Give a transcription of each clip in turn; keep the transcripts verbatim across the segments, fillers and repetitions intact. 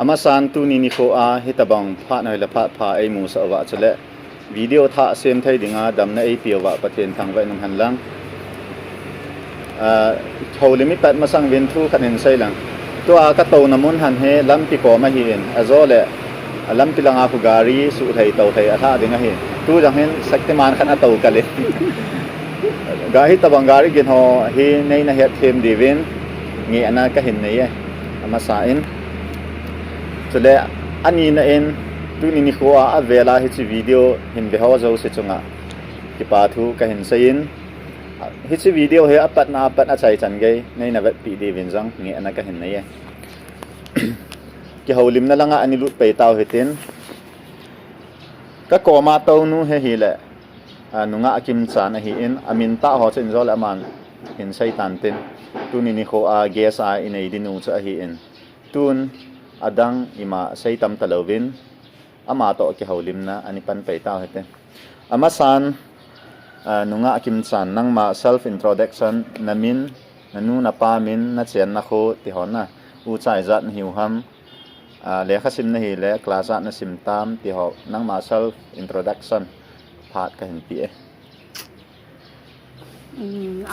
Amasan tuni nikho a hitabang phat hoi le phat pha eimusah uva chule video thah sem thei dinga damna eipeh uva Pathen thangvah in umhen lang. Ah, houlim ipat masang uvin thu khat hin sei lang. Tua katouna mun han hi lampi kom ahin, ajole lampi langa khu gari suhlhei toulhei alhah ding ahi. Tu jong hin Shaktiman khat atou kal e. Ga hitabang gari gin ho hi neina hetthem diuvin ngehna kahin nei e. Amasa in. Chule anina in tuni nikho a avela hiche video hin ve ho jouse chunga kipa thu kahin sei in. Hiche video hi apatna apat achaichan gei neina vetpeh diuvin jong ngehna kahin nei e. Kihoulimna langa ana lut pai tau hitin. Kakoma tounu hi hile, ah, nungah akimchan ahin, amin tah ho chu injole aman hin sei tan tin. Tuni nikho a guest a inei ding nu chu ahin. Tun adang ima sei tam talouvin, ama toh kihoulimna ana pan pai tau hite. Amasan, ah, nungah akimchan, nangma self introduction, namin, nanu napa min, nachenna kho, tiho na, ucha ijat nahiu ham, ah, lekha sim nahile class ijat nasim tam, tiho, nangma self introduction phat kahin pe e.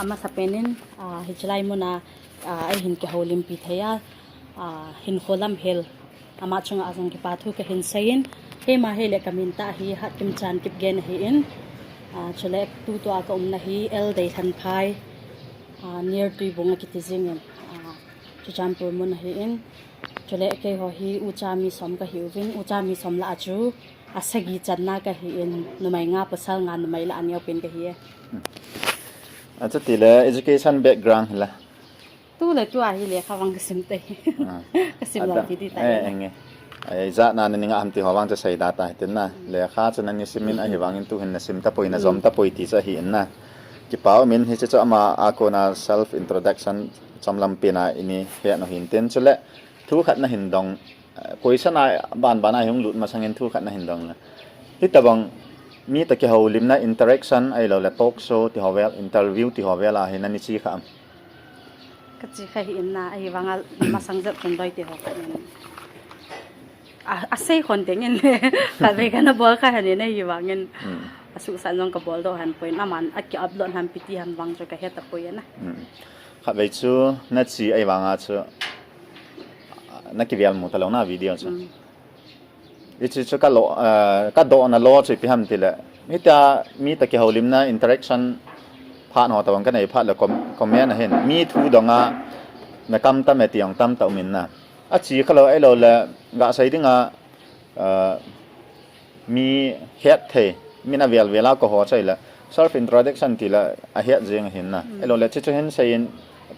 Amasapen in, ah, hichelai muna, ah, eihin kihoulimpi thei a, ah, hinkho lamhel ama chunga jong kipa thu kahin sei in, keima hile kamin tah hi Hatkimchan Kipgen ahin, ah, chule tutua kaumna hi L Deilhenphai, ah, near Tuibung akiti jingin, ah, Churachandpur mun ahin, chule keiho hi ucha mi som kahiuvin, ucha mi som lah a chu asagi channa kahin, numei nga pasal nga, numei lah a neopen kahi e. Achutile education background hila? Tule tua hi lekha vang kasim tai. Kasim lou ti ti tai. Ijat na nani ngah ham tiho vang chu seida ta hitin na. Lekha chu nani sim in ahivangin tuhin nasim tapoi, najom tapoi ti chu ahin na. Kipa umin, hiche chu ama a kona self introduction chomlam pen a ini hetnu hintin chule thu khat nahin dong, eh, question a banban a hung lut masangin thu khat nahin dong le. Hitabang mi toh kihoulimna interaction ahiloule talk show tiho vel, interview tiho vel a hi nani che kha am? Kache kha hi in na, ahivanga masang jep chun doi tiho khat in. A, asei khon ding in. Khatvei kana bol kha han in ahivangin. Asuhsat jong kabol doh han poi in, aman aki upload ham piti ham vang chu kahe tapoi na. Khatvei chu nache ahivanga chu nakivel mu talou na video chu. Hiche chu kalo, ah, kadohna lo chu ipi ham tile, hitia mi toh kihoulimna interaction phat ho tabang kanei phat le com-, comment ahin mi thu donga nakam tam e ti jong tamtah umin na. Ache khalou ahiloule gasei dinga, ah, mi het thei, min avel vel a kaho chu ahile self introduction tile ahet jeng ahin na. Ahiloule hiche chu hin sei in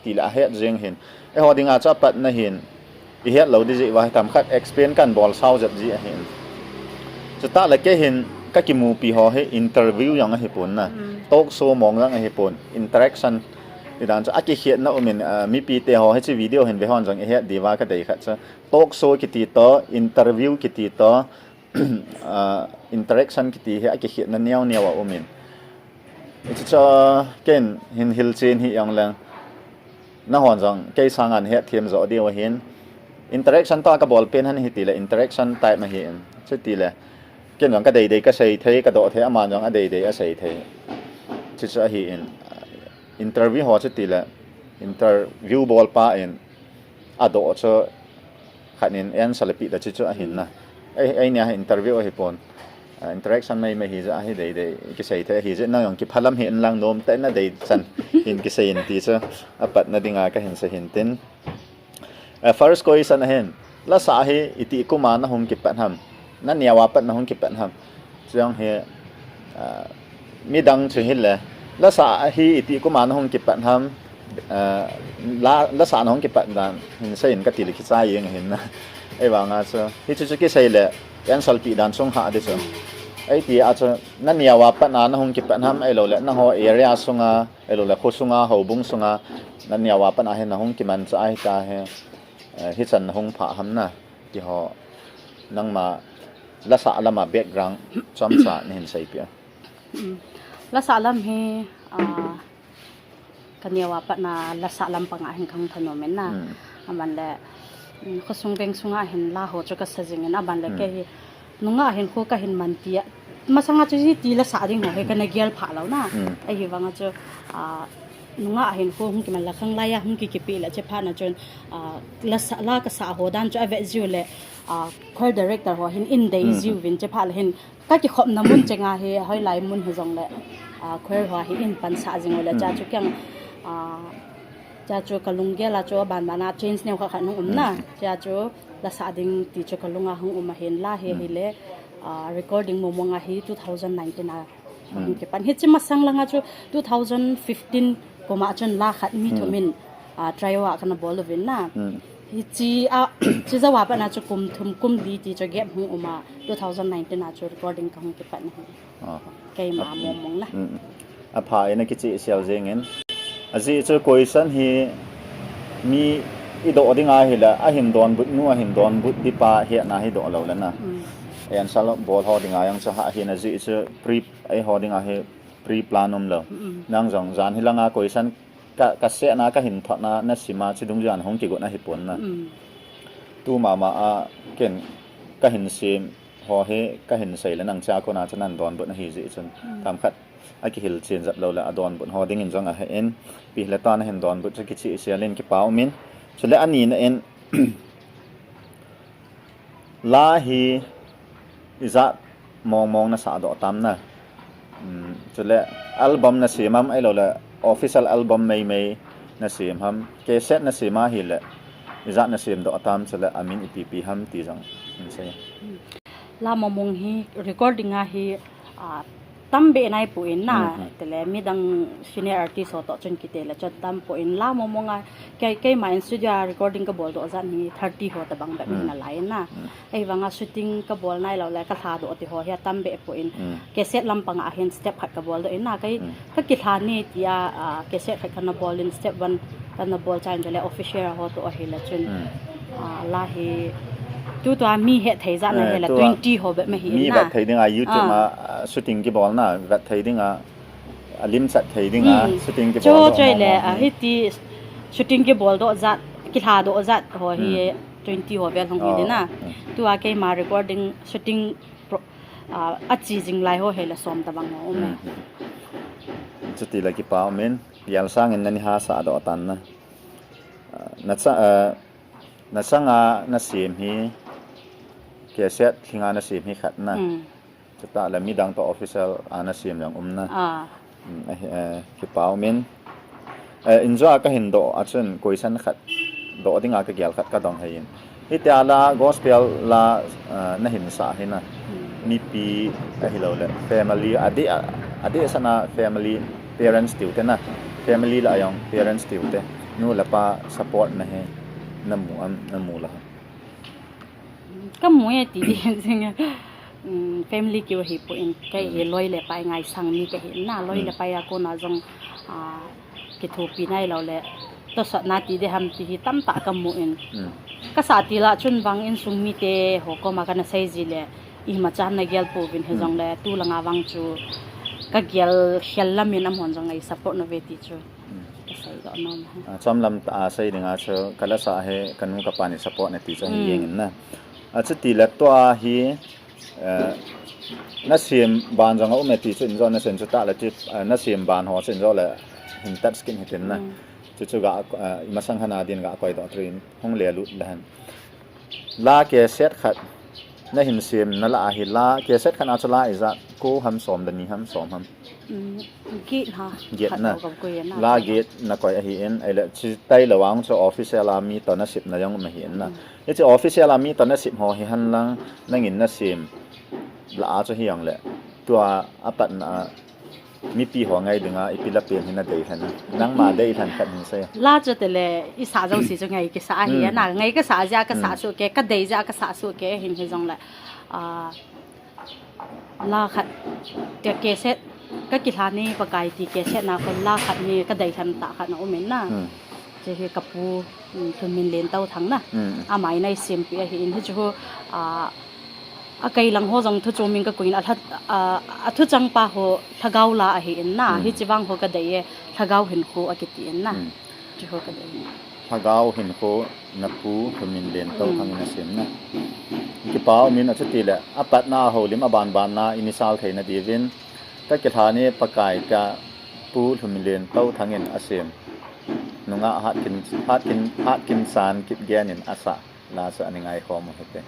tile ahet jeng ahin. Eiho dinga chu apatna hin ihet lou ding jeh uva hitam khat explain kahin bol sao jep ji ahin. Chutah le kei hin kakimupi ho hi interview jong ahipon na. Talk show mong jong ahipon, interaction. Tidan chu akikhetna umin, ah, mipite ho hiche video hin ve hon jong ihet diuva kadei khat chu talk show kiti toh, interview kiti toh, ah, interaction kiti hi akikhetna neo neo aumin. Hiche chu ken hin hilchen hi jongleng nahon jong kei sanga nahetthem joh diu ahin. Interaction toh kabol pen han hitile interaction type ahin. Chutile ken jong kadei dei kasei thei, kadoh thei, aman jong adei dei asei thei. Chuchu ahin. Interview ho chutile interview bolpa in adoh chu khat in answer apeh ta chu chu ahin na. Ei, eini a interview ahipon, ah, interaction mai mai hijeh a hi dei dei kisei thei ahijeh, nang jong kiphalam hih in lang nomtah in nadei chan hin kisei in ti chu apatna dinga kahin sei hintin. Ah, first question ahin, lasah hi itih kuma nahung kipat ham? Naneo a pat nahung kipat ham? Chujong hi, ah, midang chu hile, lasah hi itih kuma nahung kipat ham? Ah, la, lasah nahung kipat dan hin sei in katile kichai jeng ahin na. Eivanga chu hichu chu kisei le answer peh dan chung hah ding chu. Eiti a chu naneo a pat a nahung kipat ham, ahiloule nangho area sunga, ahiloule kho sunga, houbung sunga, naneo a pat a hi nahung kimanchah ahita hi, eh, hichan nahung phah ham na, tiho, nangma lasah lama background chomcha nahin seipeh a. Lasah lam hi, ah, kaneo a pat a lasah lam panga hin kahung thanom in na. Aman le, Khosung veng sunga hin la ho chu kasa jingin, aban le kei hi nungah hin kho kahin man tia, masanga chu hiti la sa ding ho hi kana gel pha lou na. Ahivanga chu, ah, nungah hin kho hung kiman la khanglai a hung kikipe le che pha na chun, ah, la sa, la kasa ho dan chu avet jiu le, ah, choir director ho hin in dei jiuvin che pha le hin kakikhopna mun chenga hi hoilai mun hijongle, ah, choir ho hi in pansah jing u le cha chu kiang, ah, cha chu kalunggel a chu aban bana change neo khat khat hung um na. Cha chu la sa ding ti chu kalunga hung um ahin la hi hile, ah, recording mong mong a hi two thousand nineteen a hung kipan. Hiche masang langa chu two thousand fifteen koma chun la khat mi thumin, ah, trio a kana bol uvin na. Hiche a, chu jou a pat na chu kum thum kum li ti chu gap hung um a, two thousand nineteen a chu recording kahung kipan ahi. Keima mong mong na. Apha e, nakichehsel jengin. Ajeh chu question hi mi idoh ding ahile, ahin donbut nu, ahin donbut dipa hetna hi doh lou le na. Answer bol ho dinga jong chu ahin ajeh chu pre, eiho dinga hi pre plan um lou. Nang jong jan hilanga question ka, kasetna, kahin thotna, nasim a, chidung jan hung kigot ahipon na. Tu mama a ken kahin sim ho hi kahin sei le nang cha kona chu nan donbut ahi jeh chun. Tam khat akihil chen jep lou le adonbut ho dingin jong ahin, ipi hile tua nahin donbut chu kichehsel in kipa umin. Chule ani na in, la hi ijat mong mong nasah doh tam na. Chule album nasem am, ahilou le official album mei mei nasem ham, cassette nasem ahile ijat nasem doh tam, chule amin ipi ipi ham ti jong hin sei. La mong mong hi recording a hi, ah, tam be nai poi na, tile midang senior artist ho toh chun kiti le chun tam poi. La mong mong a kei, keima in studio a recording kabol doh jat hi thirty ho tabang bep hi nalai na. Ahivanga shooting kabol nailou le kalha doh ti ho hi atam be poi. Cassette lampang a hin step khat kabol doh in na, kei kakilha ni tia, ah, cassette khat kana bol in, step one kana bol chan le official ho toh ahile chun, ah, la hi tutua mi hethei jat na hile twenty ho bep ma hi na. Mi vet thei dinga YouTube a, ah, shooting kibol na, vet thei dinga, alim chat thei dinga shooting kibol doh choi le, ah, hiti shooting kibol doh jat, kilha doh jat ho hi twenty ho vel hung hi na. Tua keima recording shooting pro, ah, achi jing lai ho hile som tabang ho um e. Chuti le kipa umin, Bialsang in nani hahsa doh tan na. Ah, nacha, ah, nachanga nasem hi, cassette lhinga nasem hi khat na. Chutah le midang toh official a nasem jong um na. Kipa umin. Eh, injo a kahin doh a chun question khat, doh dinga kagel khat kadong ahin. Hitia la gospel la, ah, nahin sah hi na. Mipi ahilou le family, adeh, adeh sana family, parents tiu te na. Family la jong parents tiu te, nu le pa support na hi namu am, namu lou ham? Kamu e ti di jing. Family keu ahipoi, kei hi loi le pai ngaisang mi kahi na, loi le pai a kona jong, ah, kithopi nailou le tosot na ti di ham ti hi tamtah kamu in. Kasah til a chun vang insung mite ho koma kana sei ji le, imacha nagel pouvin hijongle tulanga vang chu kagel khel lamin amahon jong ei support nauve ti chu kasei doh nom e. Ah, chomlam tah a sei dinga chu kala sa hi kanu kapa ni support na ti chu ahi jengin na. Achuti le tua hi, eh, nasem ban jong aum e ti chu injo, nasem chutah le ti, eh, nasem ban ho chu injo le hin touch kit hitin na. Chuchu ga, eh, imasang hana din ga koi doh trin hung le lut le hen. La cassette khat nahin sem nalah ahi, la cassette khat a chu la ijat, ko ham, som le ni ham, som ham? Get na. La get nakoi ahin, ahile chutailou vang chu official a mi toh nasepna jong um ahin na. Hiche official a mi toh nasep ho hi henlang nangin nasem lah a chu hijongle tua apatna a mipi ho ngai dinga ipi la pen hi nadeilhen? Nangma deilhen khat hin sei. La chu tile isah jouse chu ngai kisah ahi na, ngai kasah jeh a kasah soh kei, kadei jeh a kasah soh kei ahin hijongle, ah, la khat, ka cassette, kakilha ni Pakai ti cassette na kon la khat hi kadeilhen tah khat ana um in na. Hiche hi kapu, Thunminlen Touthang na. Ama in eisempeh ahin hichu, ah, akailang ho jong thu chomin kakoi in, athuchang pa ho lhagao la ahin na. Hiche vang ho kadei e, lhagao hinkho akiti in na. Hichu ho kadei in. Lhagao hinkho na Pu Lhumminlen Touthang in asem na. Kipa umin, achutile apatna a houlim abanbanna i misal theina diuvin, ka kilhan e Pakai tia Pu Lhumminlen Touthang in asem. Nungah Hatkin, Hatkin, Hatkinsan Kipgen in asah la chu ana ngaikhom u hite.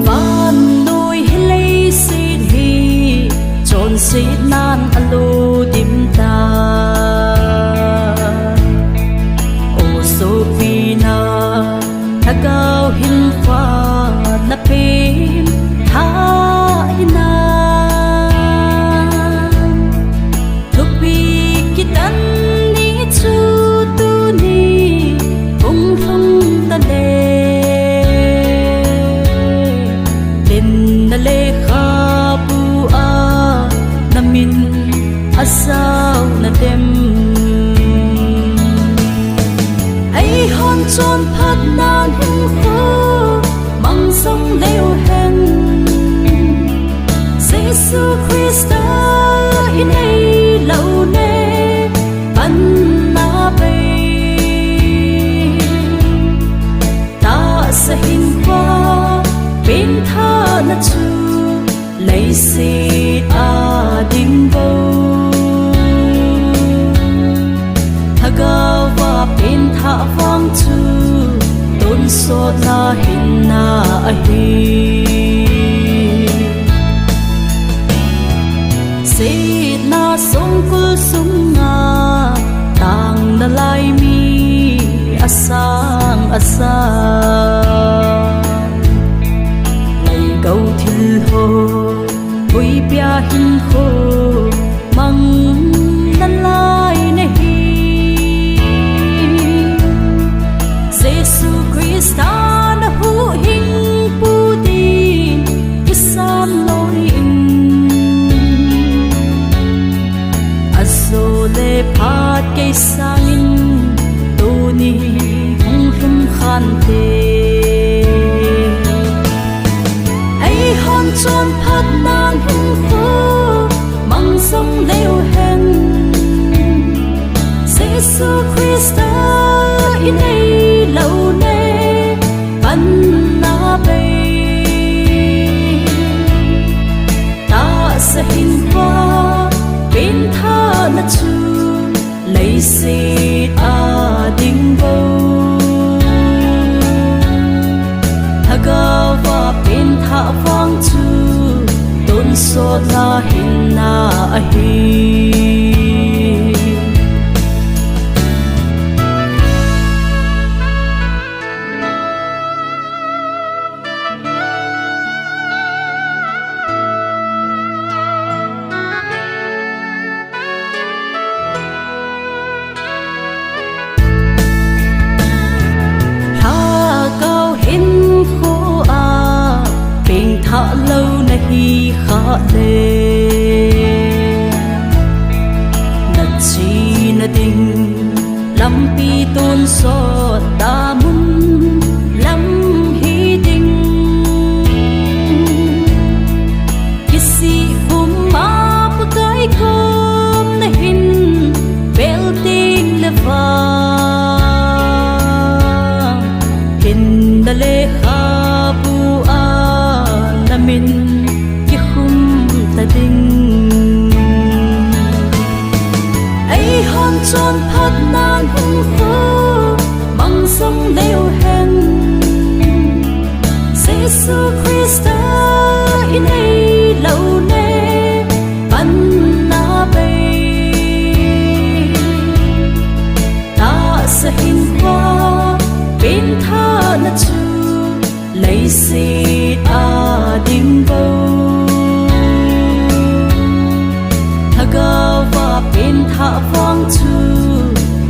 Vannoi hi leiset hi chonsetnan alo dim tai. O sopina, Lhagao hinkho na pengthah in a, thupi kitan ni chu tuni hung lhung tale. Dinna lekhabu a na min asao nadem. Eihon chonphatnan hinkho mang song leu hen, Jesu Christa i neilou le panna bei. Tahsa hinkho pengthahna chu leiset a ding bou. Lhagao a pengthah vang chu tonsotna hinna ahi. Setna songkul sunga tang nalai mi asang asang, Lhagao thil ho Huipia hinkho mang nalai nahi. Jesu Christa na huhhingpu din i sam loi in, ajo le phat kei sangin tuni hung lhung khante. Eihon chonphatnan hinkho mang song leu hen, Jesu Christa i neilou le panna bei. Tahsa hinkho pengthahna chu leiset a ding bou. Lhagao a pengthah vang chu tonsotna hinna ahi. Lhagao hinkho a pengthah lou nahi khah le, na chena ding lampi tonsot a mun lam hi ding. Kisih puma Pakai kom na hin bel ding le vang, hinna lekhabu a na min kikhum ta ding. Eihon chonphatnan hinkho mang song leu hen, Jesu Christa i neilou le panna bei. Tahsa hinkho pengthahna chu leiset a ding bou. Lhagao a pengthah vang chu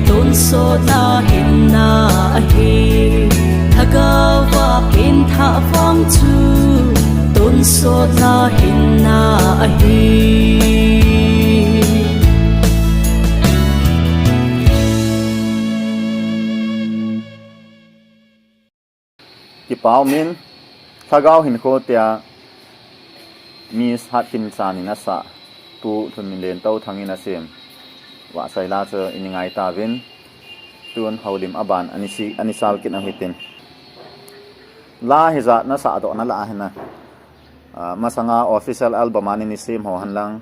tonsotna hinna ahi. Lhagao a pengthah vang chu tonsotna hinna ahi. Kipa umin, Lhagao Hinkho tia Miss Hatkinchan in asah, Pu Lhunlen Touthang in asem, Vahchoila chu ini ngai tauvin, tun houlim aban ani si, ani sal kit u hitin. La hijat nasah doh na la hina. Ah, masanga official album a ni sem ho henlang.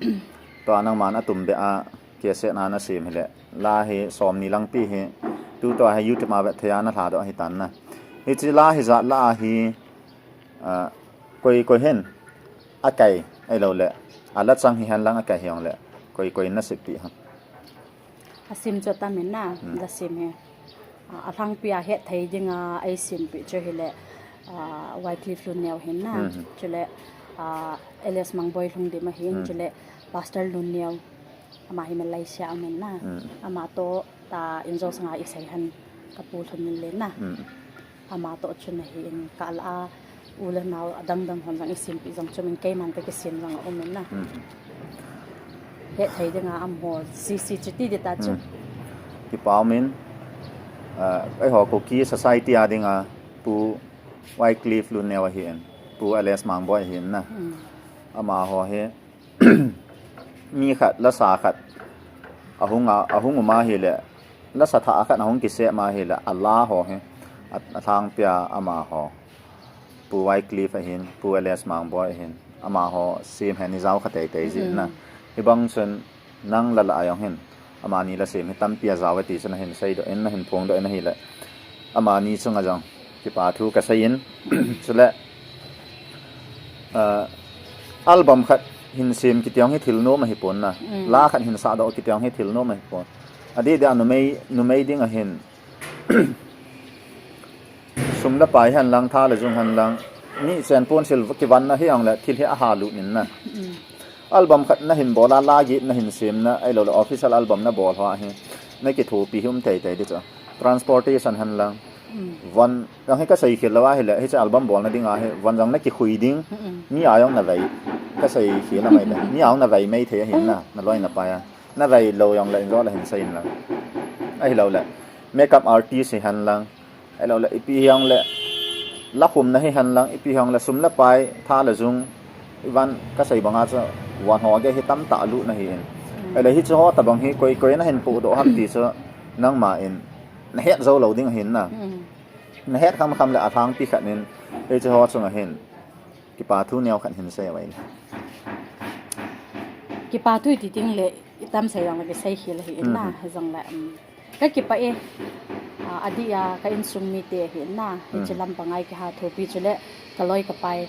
Tua nangman atum beh a cassette na nasem hile. La hi somni lang pi hi. Tu tua hi YouTube a vet thei a nalha doh hitan na. Hiche la hijat la hi, ah, koi koi hin akai, ahilou le, ala chang hi henlang akai hijongle, koi koi nasem pi ham? Asem chu atamin na, hmm, la sem hi. Ah, alhangpi a het thei dinga eisem pi chu hile, ah, Wycliffe Luneo hin na. Hmm. Chule, ah, L S Mangboi Lhungdim ahin, hmm, chule Pastor Luneo. Ama hi Malaysia a umin na. Hmm. Ama toh ta injo sanga isei hen ka Pu Lhunlen na. Hmm. Ama toh chun ahin ka la a u le nao adang dang hon jong isem pi jong chu min keiman ka kisem jong aumin na. Hmm. Het thei dinga amaho C C chu ti ding ta chu. Hmm. Kipa umin, ah, eiho Kuki society a dinga Pu Wycliffe Luneo ahin, Pu L S Mangboi ahin na. Hmm. Amaho hi mi khat, lasa khat ahung a, ahung um ahile, lasa thah khat ahung kisem ahile, ala ho hi, a, alhangpi a amaho, Pu Wycliffe ahin, Pu L S Mangboi ahin, amaho sem hi ni jao kha teitei jin na. Mm. Hibang chun nang la la a jong hin, amani la sem hi tampi ajao e ti chu nahin seidoh in, nahin phongdoh in ahile, amani chunga jong kipa thu kasei in, chule, ah, album khat hin sem kiti jong hi thil nom ahipon na. Mm. La khat hin sah doh kiti jong hi thil nom ahipon. Adeh deh a numei, numei ding ahin, sum le pai henlang, tha le jung henlang, mi chen pon sil kivan na hijongle thil hi aha lut in na. Mm. Album khat nahin bol a, la git nahin sem na, ahilou le official album nabol ho a hi, nakithopi hi um teitei ding chu. Transportation henlang. Mm. Von jong hi kasei khel lou ahile, hiche album bolna dinga hi, von jong nakikhui ding. Mm-mm. Mi a jong navei, kasei khel a mai le. Mi a jong navei mai thei ahin na, naloi napai a. Navei lou jongle injo le hin sei in lang. Ahilou le, makeup artist hi henlang. Ahilou le, ipi hijongle, la khumna hi henlang, ipi hijongle, sum le pai, tha le jung, ivan kasei banga chu, von ho gei hi tamtah lut na ahin. Mm. Ahile hiche ho tabang hi, koi koi nahin pohdoh ham ti chu, nangma in, nahet jou lou ding ahin na. Mm. Nahet kham kham le alhangpi khat in, hiche ho chunga hin, kipa thu neo khat hin sei uva in. Kipa thu iti ding le, itam sei jongle kisei khel ahin na, mm, hijongle, um, Ka kipah e, ah, adeh a ka insung mite ahin na, mm, hiche lampang a kiha thopi chule ka loi ka pai.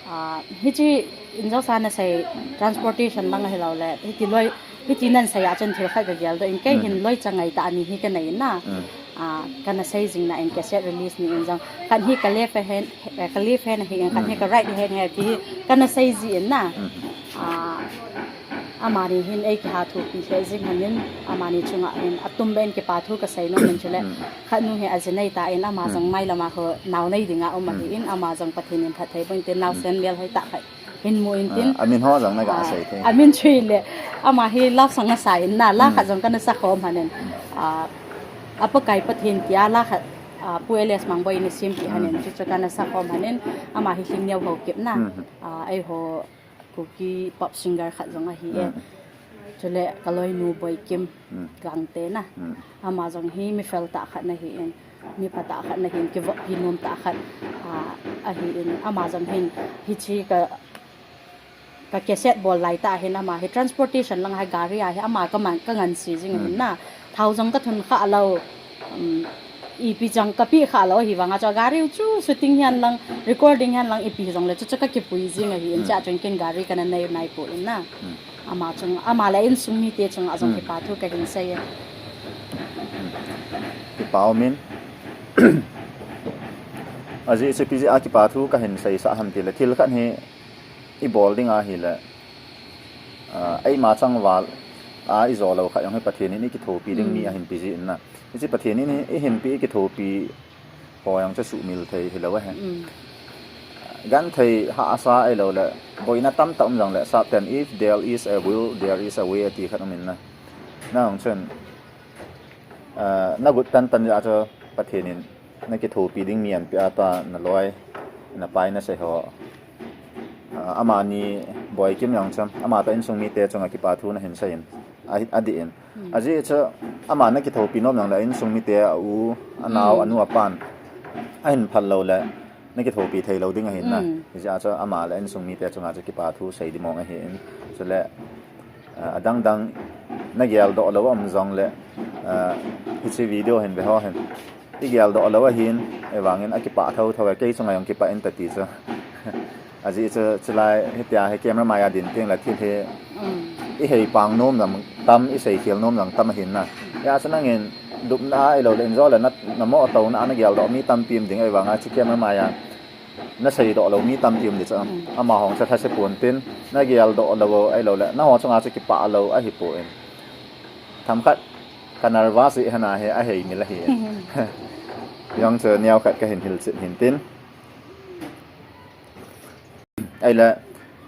Ah, hiche injo sa nasei transportation lang ahilou le, hiti loi, hiti nasei a chun thil khat ka geldoh in, kei hin, mm, loi changai tah ni hi ka nei na. Mm. Ah, kana sei jing na in cassette release ni in jong. Khat hi ka left hand, eh, ka left hand ahin, khat hi, mm, ka right hand ahi ti hi kana sei ji in na. Mm. Ah, Amani hin eikiha thopi lheh jing hen in, amani chunga hin atum beh in kipa thu kasei nom in chule, mm, khat nu hi aji nei tan ama, mm, jong mailam a khu nao nei dinga um ahin, mm, ama jong Pathen in phatthei boh in tin, naosen, mm, melhoi tah khat hin mu in tin. Ah, amin ho jong naga, ah, sei thei. Amin chu hile, ama hi love song nasa in na, la, mm, khat jong kana sa khom hen in. Mm. Ah, a Pakai Pathen tia la khat, ah, Pu L S Mangboi in asempeh hen in, mm, chuchu kana sa khom hen in, ama hi Lhingneo Haokip na. Mm. Ah, eiho Kuki pop singer khat jong ahi e. Mm. Chule ka loinu Boikim, mm, Gangte na. Mm. Ama jong hi mi fel tah khat ana hin, mi pha tah khat ana hin, kivoppi nom tah khat, ah, ahin, ama jong hin, hiche ka, ka cassette bol lai tah hin ama hi transportation lang a hi gari a hi ama ka man, ka ngansi jing ahin, mm, na. Thao jong ka thun kha lou, um, ipi jong ka pe kha lou, hivang a chu gari u chu shooting hihen lang, recording hihen lang, ipi jong le chu chu ka kipui jing ahin, mm, chua chun ken gari kana nei nai poi na. Mm. Ama chung, ama le insung mite chunga jong, mm, kipa thu kahin sei e. Mm. Kipa um in. Ajeh chu ipi jeh a kipa thu kahin seisah ham tile, thil khat hi i bol ding ahile, ah, eima changval a i jo lou khat jong hi Pathen in i kithopi ding mi, mm, ahin pe jin na. Hiche Pathen in i hin pe i kithopi ho jong chu suhmil thei hilou ahi. Mm. Genthei hahsa ahilou le, boina tamtah um jong le, Sapten, "If there is a will, there is a way," ati khat um in na. Nang chun, ah, na got tan tan jeh a chu Pathen in na kithopi ding mi anpia ta na loi, na pai na sei ho. Ah, amani Boikim jong chu, ama ta insung mite chunga kipa thu na hin sei in. A, a di in. Ajeh chu ama na kithopi nom jong le insung mite a u, a nau, a nu, a pan. A hin phal lou le, na kithopi thei lou ding ahin na. Hijeh a chu ama le insung mite chunga chu kipa thu sei di mong ahin. Chule, ah, adang dang na geldoh lou um jong le, ah, hiche video hin ve ho hin. I geldoh lou ahin, ahivangin a kipah thotho e, kei chunga jong kipah in tati chu. Ajeh chu, chulai, hitia hi camera mai a din teng le thil hi, i hei pang nom jong tam, i sei khel nom jong tam ahin na. Hijeh chu nangin, lupna ahilou le, injo le na, na moh touna, na geldoh mi tampi um ding ahivanga, chu camera mai a, na seidoh lou mi tampi um di chu. Amaho chu lhase pon tin, na geldoh lou, ahilou le, na ho chunga chu kipah lou, ahi pon. Themkhat, ka nervous hi hana hi, ahei mil ahi. Jong chu neo khat ka hin hilchet hin tin. Ahile,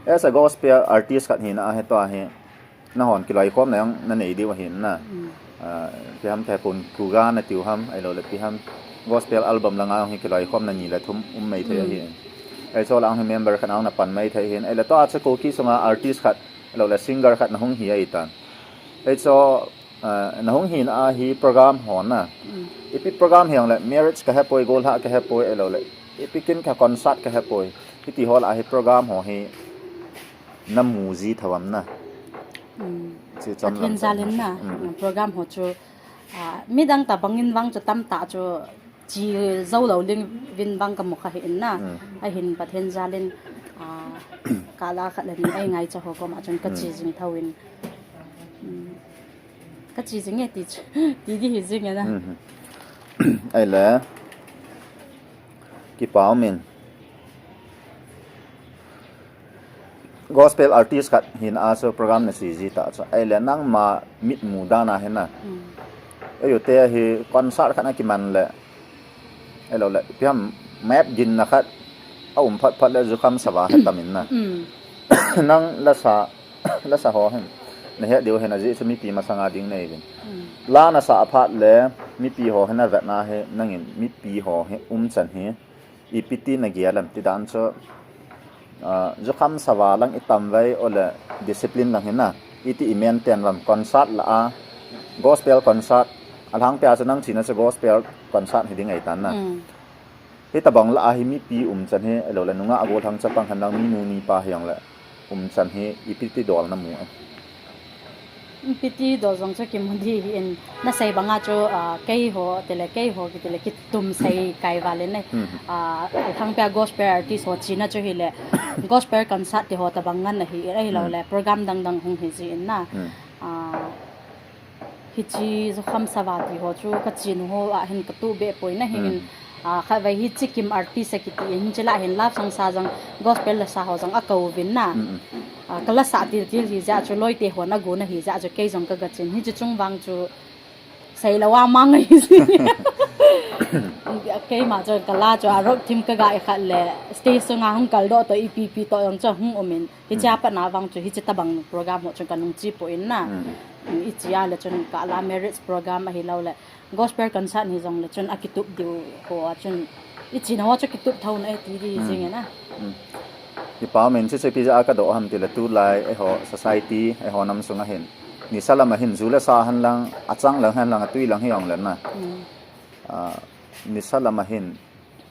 as a gospel artist khat hina ahi tua hi, na hon kiloikhomna jong na nei diu ahin na. Ah, ipi ham, Thepun Khuga na tiu ham, ahilou le ipi ham. Gospel album langa jong hi kiloikhomna ni le thum um mai thei ahi. Ahi chu lang hi member khat na jong na pan mai thei ahin. Ahile tua chu Kuki sunga artist khat, ahilou le singer khat na hung hi ahi tan. Ahi chu, ah, na hung hina ahi program ho na. Ipi program hi jong le marriage ka hepoi, golhah ka hepoi, ahilou le ipi kin ka concert ka hepoi. Hiti ho lah a hi program ho hi na mu ji thou am na. Chu chom lam Pathen jal in na, program ho chu, ah, midang tabang in vang chu tamtah chu chi jou lou ding vin vang ka mu kha ahin na. Ahin Pathen jal in, ah, kala khat le ni ei ngaicha ho koma chun ka chi jing thou in. Ka chi jing e ti chu, ti di hi jing e na. Ahile, kipa um in. Gospel artist khat hina chu program na sei ji ta chu. Ahile nangma mitmu dan a hin na. Ahi u te hi concert khat na kiman le. Ahilou le, ipi ham map ginna khat a um phat phat le jukham sava hi tam in na. Nang lasa, lasa ho hin. Na het diu hin ajeh chu mipi masanga ding nei vin. La na sa phat le, mipi ho hin na vet na hi, nangin mipi ho hi umchan hi. Ipi ti na gel am ti dan chu, ah, jukham sava lang i tam vai, ole discipline lang hin na. Iti i maintain vam concert lah a, gospel concert, alhangpia chu nang china chu gospel concert hi ding ahi tan na. Hitabang lah a hi mipi umchan hi, ahilou le nungah gollhang chapang hen lang minu mipa hi jong le umchan hi ipi ti dol na mu e. Ipi ti dol jong chu kimu di hi in na sei banga chu, ah, keiho, tile keiho, kitile kitum sei kai val in e. Ah, alhangpia gospel artist ho china chu hile, gospel concert ti ho tabang ngen ahi, ahilou le, program dang dang hung hi ji in na. Ah, hiche jukham sava ti ho chu ka chinu ho a hin ka tuh be poi na hin, ah, khatvei hiche Kim artist a kiti in, hiche lah hin love song sa jong gospel lasa ho jong a kou vin na. Ah, ka lasa til til hi jeh a chu loite hon a gon ahi jeh a chu kei jong ka ga chin. Hiche chung vang chu sei lou a mang ahi jing. Keima chu ka la chu a rock thim ka ga i khat le stage sunga hung kal doh toh ipi pi toh jong chu hung um in. Hiche a pat na vang chu hiche tabang program ho chu ka nung chi poi na. Hiche a le chun ka la marriage program ahilou le. Gospel concert hi jong le chun a kitup diu ho a chun i china ho chu kitup thou na e ti di jing e na. Kipa um in chu chu ipi jeh a ka doh ham tile tulai eiho society, eiho nam sunga hin. Nisa lam a hin ju le sa hen lang, achang lang hen lang, atui lang hi jong le na. Ah, nisa lam a hin,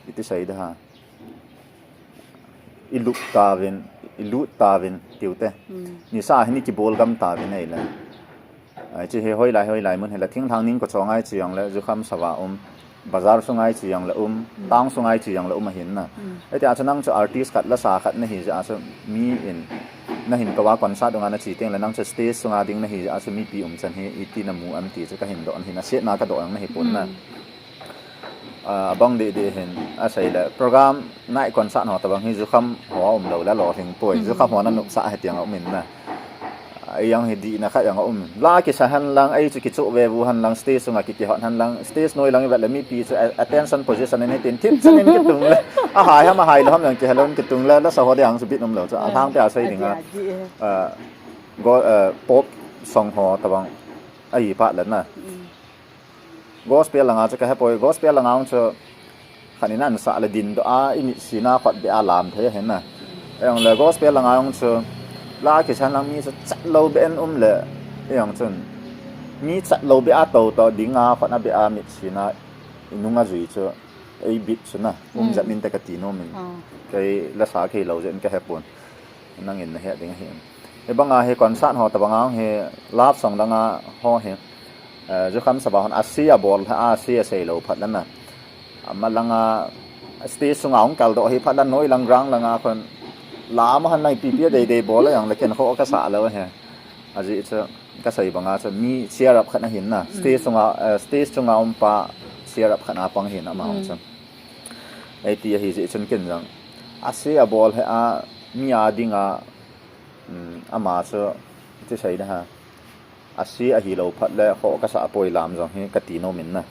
iti sei da ha. I lut tauvin, i lut tauvin, tiu te. Nisa a hin i kibol gam tauvin ahile. Ai, chu hi hoilai, hoilai mun hi la thinglhang ning ko chong ai chi jong le, jukham sava um, bazar sung ai chi jong le um, town sung ai chi jong le um ahin na. Ai ti a chu nang chu artist khat lasa khat na hi jeh a chu mi in na hin kou a concert dunga na chi teng le nang chu stage sunga ding na hi jeh a chu mipi umchan hi iti na mu am ti chu ka hin doh na hin a set na ka doh jong na hi pon na. Ah, abang deh deh hin, asei le, program night concert ho tabang hi jukham ho a um lou le lolhing poi, jukham ho na nopsah hi tiang a um in na. Ah, ei jong hi dihna khat jong a um. La kisa hen lang, ei chu kichoh ve vu hen lang, stage sunga kikihot hen lang, stage noi lang i vet le mipi chu a-, attention position in hitin thip chan in kitung le. Ahai ham, ahai lou ham jong kihe lou in kitung le, lasa ho ding chu bit um lou chu. Alhangpia sei ding a. Ah, go, ah, pop song ho tabang. Ahi phat le na. Gospel langa chu ka hepoi, gospel langa chu Khat in an sah le din doh a, i mit sina khut beh a lam thei ahi na. Eng le gospel langa jong chu, la kisan lang mi chu chat lou beh in um le, eng chun, mi chat lou beh a to to dinga khut a beh a mit sina i nung a jui chu, ei bit chu na, um jep in te ka ti nom in. Kei la sa kei lou jeh in ka he pon. Nangin na he ding ahi. Hi banga hi concert ho tabanga hi love song danga ho hi, eh, Jukham Saba hon a si a bol a si a sei lou phat lana. Ama langa stage sunga hung kal doh hi phat la noi lang ground langa khun la ama han lai pipi dei dei bol a jong le ken kho ka sa lou he. Aji chu ka sei banga chu mi cheer up khat ahin na. Stage sunga, eh, stage chunga um pa cheer up khat a pang hin ama hung chu. Ei ti ahi ji chun ken jong. A si a bol he a mi a dinga, um, ama chu ti sei da ha. A si ahi lou phat le kho ka sa poi lam jong hi ka ti nom in na.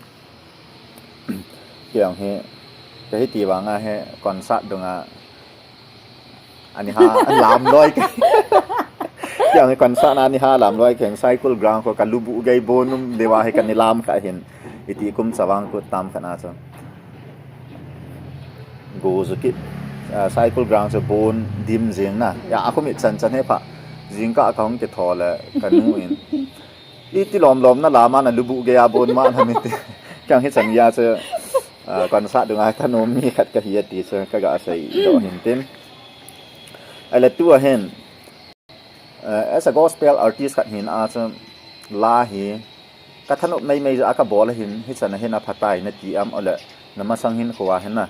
Kiang hi, ka hi ti vanga hi concert dunga ani ha, an lam loi ke. Kiang hi concert na ani ha lam loi ke, Saikul ground ko ka lubu gei bonum dewa hi ka ni lam kha hin. Iti kum chavang kut tam kha na chu. Go zu kit, ah, Saikul ground chu bon dim jing na. Ya, a khumit chan chan he pha. Jingkah ka hung kitho le ka nu in. Iti lom lom na lama na lubu gei a bon ma na mi ti. Kiang hi chan ya chu, ah, concert dunga ka nom mi khat ka hi a ti chu ka ga sei doh hin tin. Ai le tu a hin. Eh, as a gospel artist khat hin a chu la hi ka thanop mai mai ja ka bol hin hi chan hin a phatai na ti am ole na masang hin kho a hin na.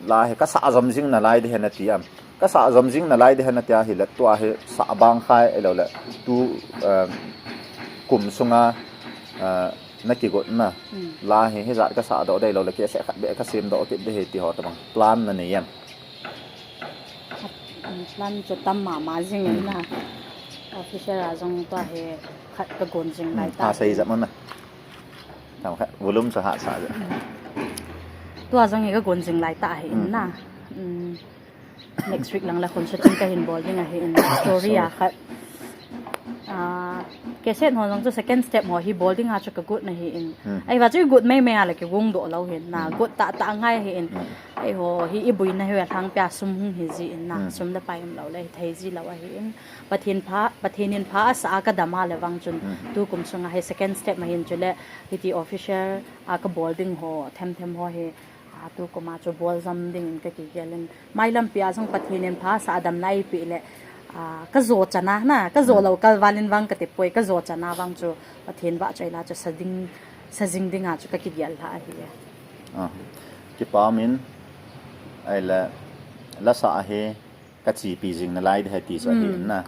La hi ka sa jom jing na lai de hin na ti am. Ka sa jom jing na lai de hin na ti a hi le tua hi sa bang khai e lo le tu, eh, kum sunga, eh, na kigot na. La hi hi jat ka sa doh dei lo le ke se khat be ka sem doh kit de hi ti ho tabang plan na nei am. Plan chu tam mama jing in na. Officer a jong tua hi khat ka gon jing lai ta. Ha sei jam na. Tam khat volume sa ha sa ja. Tua jong hi ka gon jing lai ta hi in na. Next week lang la khun shooting ka hin bol ding ahi in. Story a khat. Ah, cassette ho jong chu second step ho hi bol ding a chu ka got na hi in. Ai va chu got mai mai a la ki gung doh lo hin na. Got ta ta ngai hi in. Ai ho hi i buina hi a thang pia sum hung hi ji in na. Sum da pai um lo le hi thei ji lo ahi in. Pathen pha, Pathen in pha a sa a ka dam a le vang chun. Tu kum sunga hi second step ma hin chu le hi ti official a ka bol ding ho them them ho hi. A tu kum a chu bol jam ding in ka kigel in. Mai lampi a jong Pathen in pha sa a dam nai pi le, a, ka jo chana na, ka jo lo kal valin vang ka te poi, ka jo chana vang chu Pathen va choi la chu sa ding, sa jing ding a chu ka kigel la ahi. Ah, kipa min, ai le, la sa ahi, ka chi pi jing na lai de ti chu ahi na.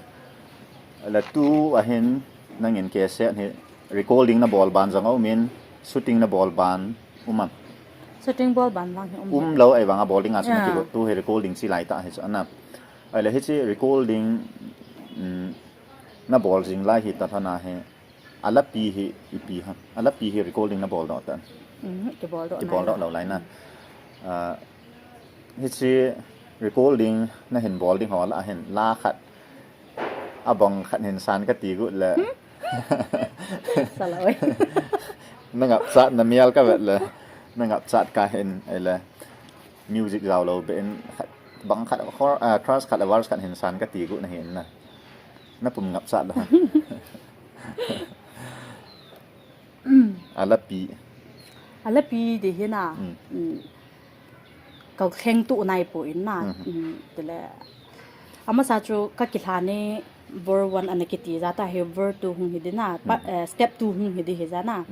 Ai le tu ahin, nangin ke se ahi, recording na bol ban jong a um in, shooting na bol ban, Um am? Shooting bol ban vang hi um. Um lo ai vang a bol ding a chu na kigot tu hi recording chi lai ta hi chu ana. Ai le hi chi recording, um, na bol jing lai hi ta thana hi. A la pi hi ipi ha. A la pi hi recording na bol doh ta. Um, ki bol doh. Ki bol doh lo lai na. Ah, hi chi recording na hin bol ding ho la hin la khat. A bang khat hin san ka ti got le. Sa lo e. Na ngap chat na mial ka vet le. Na ngap chat ka hin ai le. Music jao lo be in khat, bang khat, chor-, ah, chorus khat le verse khat hin san ka ti got na hin na. Na pum ngap chat lo. A la pi. A la pi de hi na. Ka khen tu nai po in na. Tile. Amasa chu ka kilha ni ver one ana kiti ja ta hi ver two hung hi di na. Step two hung hi di hi ja na.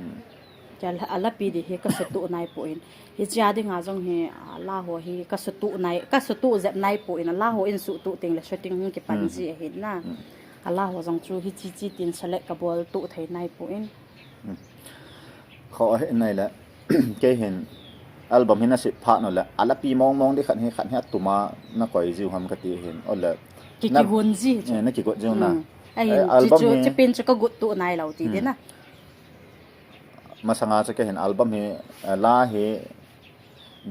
Ka la, a la pi di hi ka su tu nai po in. Hi chia dinga jong hi, a, la ho hi ka su tu nai, ka su tu jep nai po in, a la ho in su tu ting le shooting hung kipan ji ahi na. A la ho jong chu hi chi chi tin select ka bol tu thei nai po in. Kho ahi nai le, kei hin album hi na sip phat no le, a la pi mong mong di khat hi, khat hi a tuma na koi jiu ham ka ti hin, o le. Ki, na, ki gun ji. Eh, na ki got jiu na. Ahi, eh, album chu, hi chi pin chu ka got tu nai lo ti di na. Masanga chu kei hin album hi, eh, la hi,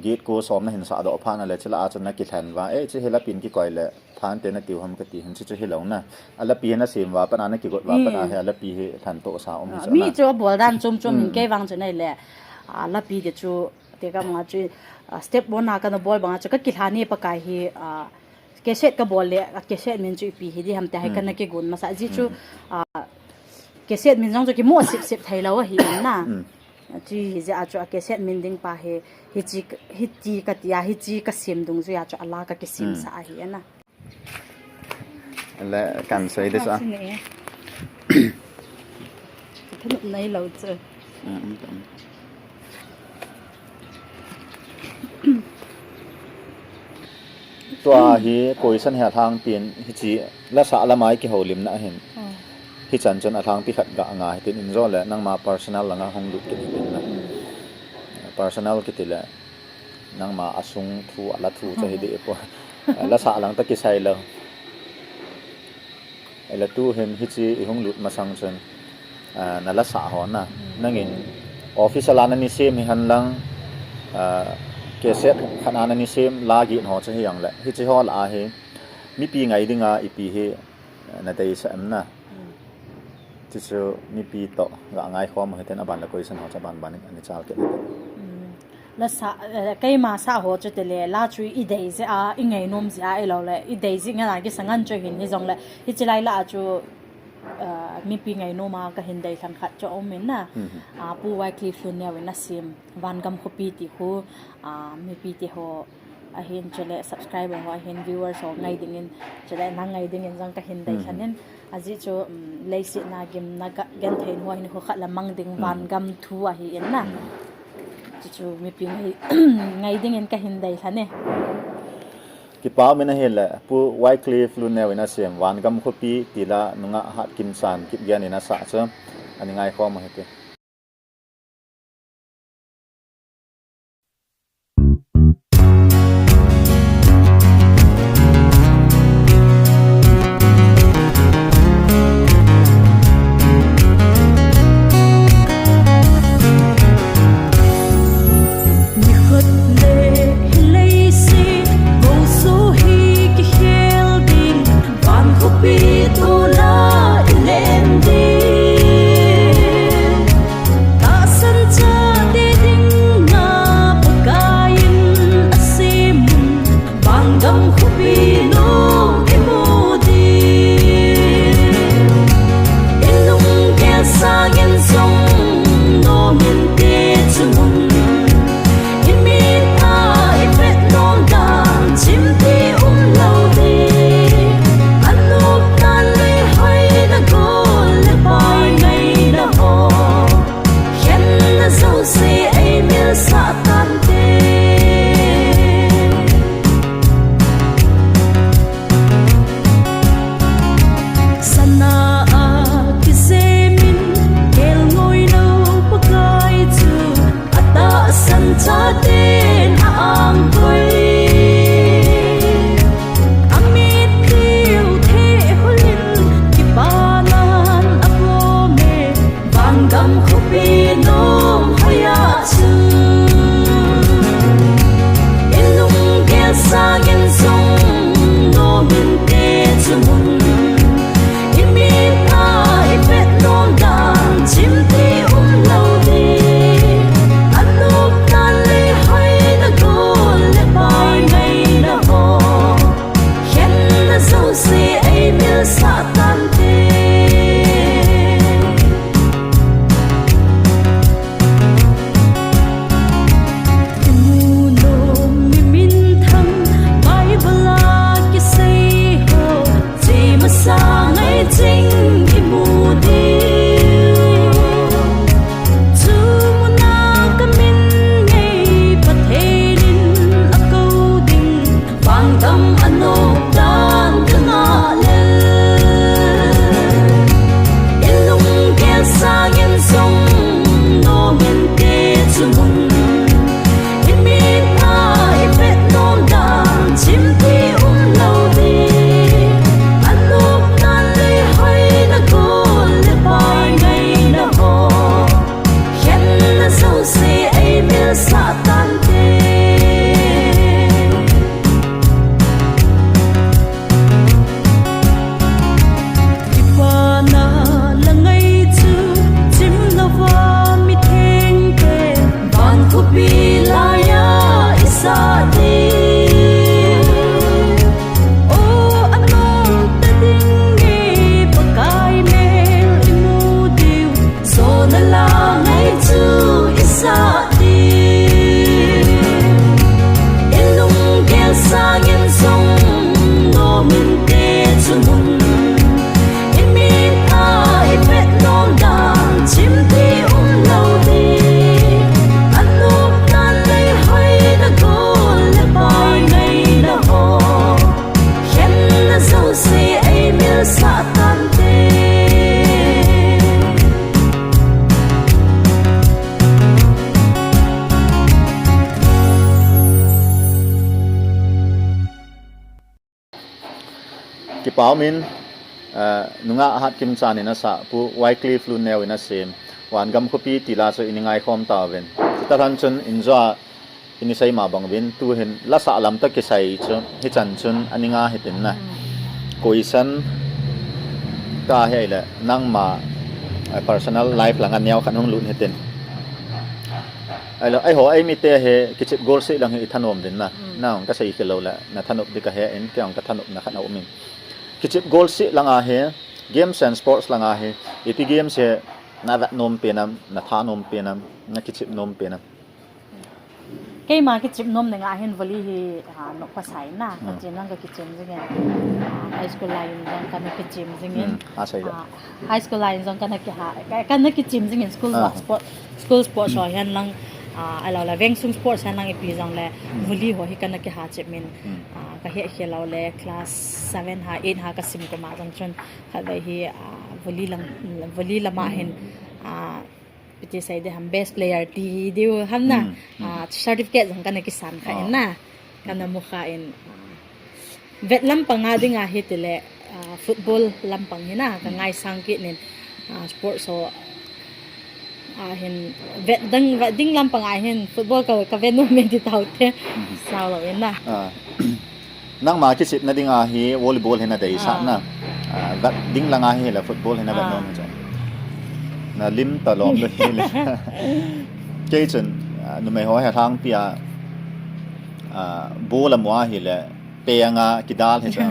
Git ko som na hin sa doh phat na le, chila a chun na kilhen va. Eh, chi hi la pin kikoi le, phan te na tiu ham ka ti hin, chi chu hi lo na. A la pi na sim va, pana na kigot va, pana hi a la pi hi than to sa um hi. Mi chu a bol dan chum chum hin kei vang chu nei le. A la pi de chu Te ka banga chu, ah, step one a kana bol banga chu ka kilhani Pakai hi, ah, cassette ka bol le, ah, cassette min chu ipi hi di ham ti hi kana kigon masa ji chu, ah, cassette min jong chu kimu sip sip thei lo ahi in na. Chu hi jeh a chu a cassette min ding pa hi, hichi, hichi ka tia, hichi ka sim dung jeh a chu a la ka kisim sa ahi in na. Le kan sei de sa. Thanop nei lo chu. Tua hi question hi alhangpi in hichi lasa lamai kihoulimna ahin. Hichan chun alhangpi khat ga ngai hitin in jo le nangma personal langa hung lut kit hitin na. Personal kiti le nangma asung thu, ala thu chu hi di po. Lasa lang ta kisai lo. Ela tu hin hichi i hung lut masang chun, ah, na lasa ho na. Nangin office a la na ni sem hi hen lang, ah, cassette khat a na ni sem la gin ho chu hi jong le. Hichi ho la hi mipi ngai dinga ipi hi, ah, na deisah em na. Chuchu mipi toh ga ngai khom hitin aban le question ho chu aban ban in ani chal kit hitin. Lasa, eh, keima sa ho chu tile, la chu i dei jeh a, i ngainom jeh a, i lo le, i dei jeh ngen a kisa ngan chu hin hi jong le, hichi lai la chu, eh, mipi ngainom a ka hin dei lhang khat chu um in na. Ah, Pu Wycliffe Luneo in a sem, Vangam Khopi ti khu, ah, mipi te ho, ahin chule subscriber ho, ahin viewers ho ngai dingin, chule nang ngai dingin jong ka hin dei lhang in. Ajeh chu, um, leiset na gimna ga, genthei ho hin khu khat la mang ding vangam thu ahi in na. Chuchu mipi ngai, ngai dingin ka hin dei lhang e. Kipa min ahi le, Pu Wycliffe Luneo in a sem, Vangam Khopi ti la nungah Hatkimsan Kipgen in a sa chu, ani ngai khom u hite. Kipa umin, eh, nungah Hatkim Chan in asah, Pu Wycliffe Lunneo in asem, Vangam Khopi tila chu ini ngaikhom tauvin. Chutah lhon chun injo a ini sei ma bang uvin, tuhin lasah lam toh kisai chu hichan chun ani nga hitin na. Koisan ka hi ahile nangma, eh, personal life lang a neo khat hung lut hitin. Ahile, eiho, eimite hi kichep golseh lang hi ithanom uvin na. Nang kasei khel lou le, nathanop ding kahe in, kei jong kathanopna khat aumin. Kichep golseh lang a hi, games and sports lang a hi, ipi games hi navet nom pen am, natha nom pen am, nakichep nom pen am? Keima kichep nom ding a hin volley hi, ah, nopsa in na, kachem lang kakichem jingin. Ah, high school lai in jong kana kichem jingin. Ah, high school lai in jong kana kiha, ka, kana kichem jingin school sport, school sports ho hihen lang, ah, ahilou le, veng sung sports hihen lang ipi jong le, volley ho hi kana kiha chep in. Ah, kahe khel lou le, class seven ha, eight ha kasim kum a jong chun, khatvei hi, ah, volley lang, volley lam a hin, ah, ipi ti sei ding ham, best player ti diu ham na, ah, certificate jong kana kisan kha in na, kana mu kha in, ah, vet lampang a ding a hitile, ah, football lampang hi na, kangaisang kit in, ah, sports ho, ah, hin vet ding, vet ding lampang a hin football ka, kavet nom e ti taute, sao lou in na. Ah. Nangma kichepna ding a hi volleyball hi nadeisah na. Ah, vet ding lang a hile football hi navet nom hi chu. Nalim talom lou hile. Kei chun, ah, numei ho hi alhangpi a, ah, ball amu a hile, peng a kidal hi chu.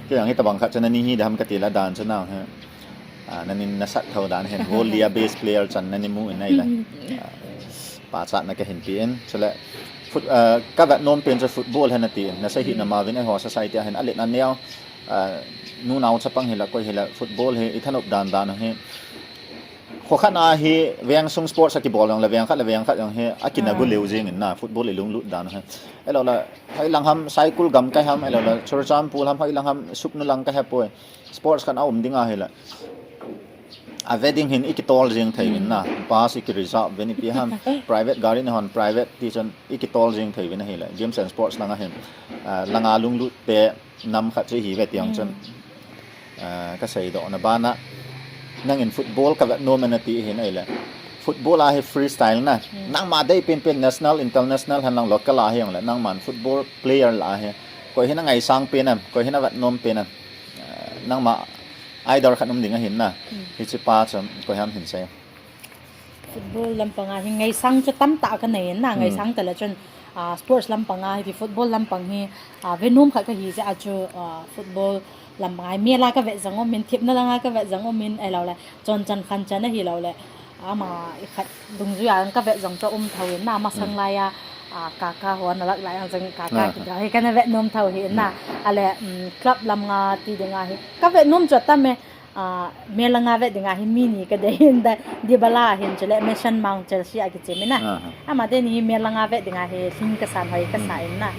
Kei jong hitobang khat chu nani hi ding ham kati le dan chu nang hi. Ah, nanin nasat tho dan hin, volley a best player chan nani mu in ahile. Ah, pachatna kahin pe in. Chule, foot-, ah, kavet nom pen chu football hi nati in. Nasei hih na ma uvin eiho society a hin alet aneo, ah, nu nao chapang hile, koi hile, football hi ithanop dan dan hi. Kho khat a hi, veng sung sports akibol jong le, veng khat le veng khat jong hi, akina gu leu jing in na, football ilunglut dan hi. Ahilou le, hoilang ham, Saikul gamkai ham, ahilou le, Churachandpur ham, hoilang ham, Sugnu lang kahe poi. Sports khat aum ding a hile, ave ding hin ikitol jing thei uvin na. Bus ikireserve uvin ipi ham, private gari nahon private ti chun ikitol jing thei uvin ahile. Games and sports lang a hin, ah, lang a lunglut te nam khat chu ihi uve ti jong chun, ah, kasei doh na ban a. Nangin football kavet nom e nati hin ahile. Football a hi freestyle na. Nangma dei pen pen national, international hen lang local a hi jong le. Nangman football player lah a hi. Koi hi nangaisang pen am, koi hi navet nom pen am? Ah, nangma idol khat um ding ahin na. Hiche pa chu koi ham hin sei. Football lampang a hi ngaisang chu tamtah kanei in na, ngaisang tale chun, ah, sports lampang a hi football lampang hi, ah, ve nom khat kahi jeh a chu, ah, football lampang a hi mel a kavet jong um in, thepna lang a kavet jong um in, ahilou le, chon chan khan chan ahilou le, ama khat dungjui a kavet jong chu um tho in na, masang lai a, ah, Kaka ho ana lak lai a jong Kaka kiti hi kana vet nom tho hi in na. Ahile, um, club lam a ti ding a hi kavet nom chu atam e, ah, mel lang a vet ding a hi mi ni kadei in da, Dybala hin chule Mason Mount Chelsea a kichem in na. Ama teni hi mel lang a vet ding a hi lhing kasan hoi kasa in na.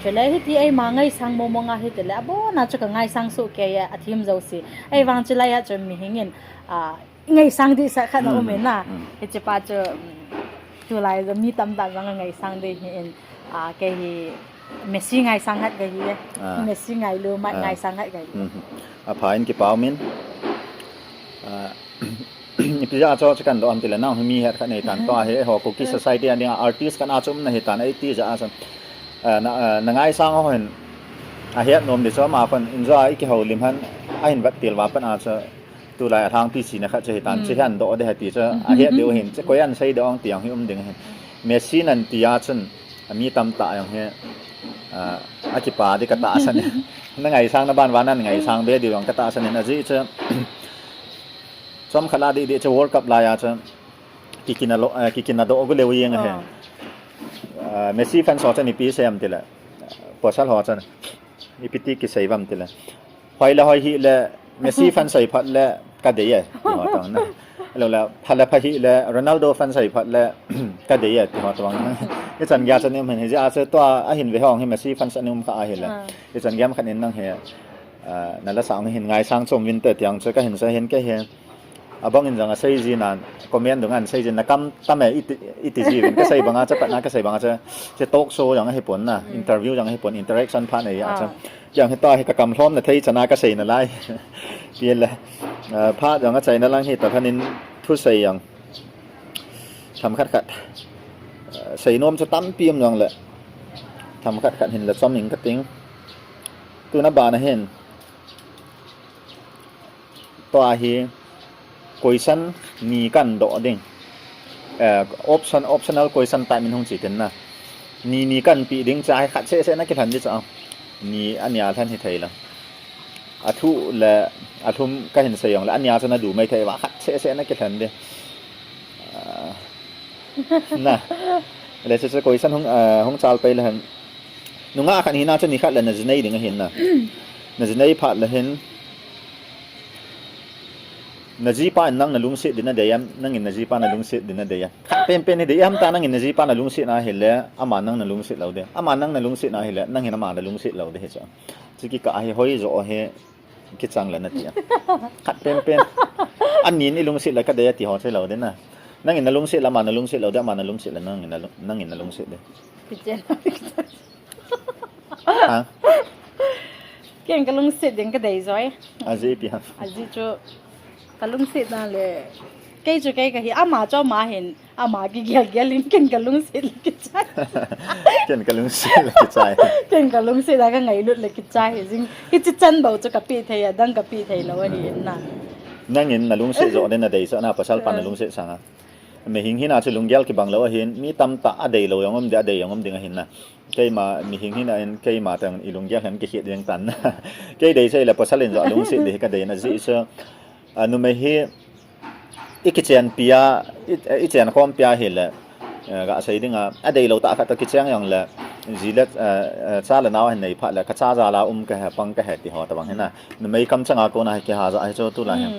Chule hiti eima ngaisang mong mong a hitile abon a chu kangaisang soh kei e, athem jouse. Ahivang chulai a chu mihing in, ah, ngaisang ding sah khat na um in na. Hiche pa chu, um, tulai jong mi tamtah jong angaisang ding hi in, ah, kei hi Messi ngaisang khat kahi e. Messi ngailu, Mike ngaisang khat kahi e. Apha in kipa umin. Ah, ipi jeh a chu, chu kahin doh ham tile nang hi mi het khat nei tan tua hi, eiho Kuki society a ding a artist khat a chu um nahi tan, eiti jeh a chu. Ah, na, ah, nangaisang ho hin ahet nom ding chu ama khun injo a ikihoulim hen ahin vet til uva pat a chu. Tulai a lhangpi china khat chu hitan, chu hian doh ding ahi ti chu, ahet diu hin, chu koi an sei ding ong ti ong hi um ding ahin. Messi nan ti a chun, ami tamtah jong hi, ah, akipa ding katahsan in. Nangaisang na ban uva nan ngaisang be diu jong katahsan in, ajeh chu, chomkhat a dih dih chu World Cup lai a chu, kikina lo, eh, kikina doh gu leu jeng ahi. Ah, Messi fans ho chun ipi sei am tile, pasal ho chun. Ipi ti kisei uvam tile. Hoi le hoi hih le Messi fan sei phat le kadei e, ti ho tong na. Lo le, pha le pha hih le Ronaldo fan sei phat le kadei e, ti ho tong na. Ichan gei a chun um hin, hijeh a chu tua ahin ve ho hi Messi fan sa um kha ahile. Ichan gei a khat in nang hi, ah, nala sang hin ngaisang chom uvin te ti ang chu kahin sei hin kei hi. Abang in jong asei jin a, comment dunga asei jin, nakam tam e iti, iti jiuvin, kasei banga chu, patna kasei banga chu, hiche talk show jong ahipon na, interview jong ahipon, interaction phat nei a chu. Ah. Jong hitia hi kakam lhomna thei chana kasei nalai. Tile, ah, phat jong achaina lang hi talhan in thusei jong. Themkhat khat, ah, seinom chu tampi um jongle. Themkhat khat hin la chom ing kating. Tuna bana hin. Tua hi question ni kadoh ding. Eh, option, optional question type min hung chi tin na. Ni, ni kape ding chu ahi, khat seh seh na kilhen ding chu. Ni ania lhen hithei lang. Athu le alhum kahin sei jongle, ania chu nadu mai thei uva, khat seh seh na kilhen ding. Ah, na. Le chu chu question hung, ah, hung chal pai le hen. Nungah khat hina chu nikhat le najinei ding ahin na. Najinei phat le hin. Najipa in nang nalungset ding nadei em, nangin najipa nalungset ding nadei em. Khat penpen hiding, iham ta nangin najipa nalungset na hile, aman nang nalungset lou ding. Aman nang nalungset na hile, nangin ama nalungset lou ding hi chu. Chu kikah hi hoi jo hi, kichang le nati a. Khat penpen. Anin ilungset le kadei ati ho chu lou ding na. Nangin nalungset le ama nalungset lou ding, ama nalungset le nangin nalu-, nangin nalungset ding. Kichen. Ha? Ken kalungset ding kadei joi. Ajeh ipi ham? Ajeh chu kalungset na le. Kei chu kei kahi, ama chu ama hin, ama kigel gel in ken kalungset le kichai. Ken kalungset le kichai. Ken kalungset le kangailut le kichai hi jing. Hichi chan bou chu kape thei a, adang kape thei lou ahi na. Nangin nalungset jo ding nadei chu na, pasal pa nalungset sanga. Mihing hina chu lunggel kibang lou ahin, mi tamtah adei lou jong um ding, adei jong um ding ahin na. Keima mihing hina in, keima teng ilunggel hin kikhet ding tan. Kei dei chu ahile pasal in jo alungset ding hi kadei na jeh chu. A, numei hi, ikichenpi a, i, ichen khompi a hile, eh, gasei ding a, adei lou tah khat toh kicheng jongle, ji le, eh, eh, cha le nao ahin nei phat le, kacha jal a um kahi, pang kahi ti ho tobang hi na. Numei kamchang a kona hi kiha ja hi chu tulai hi.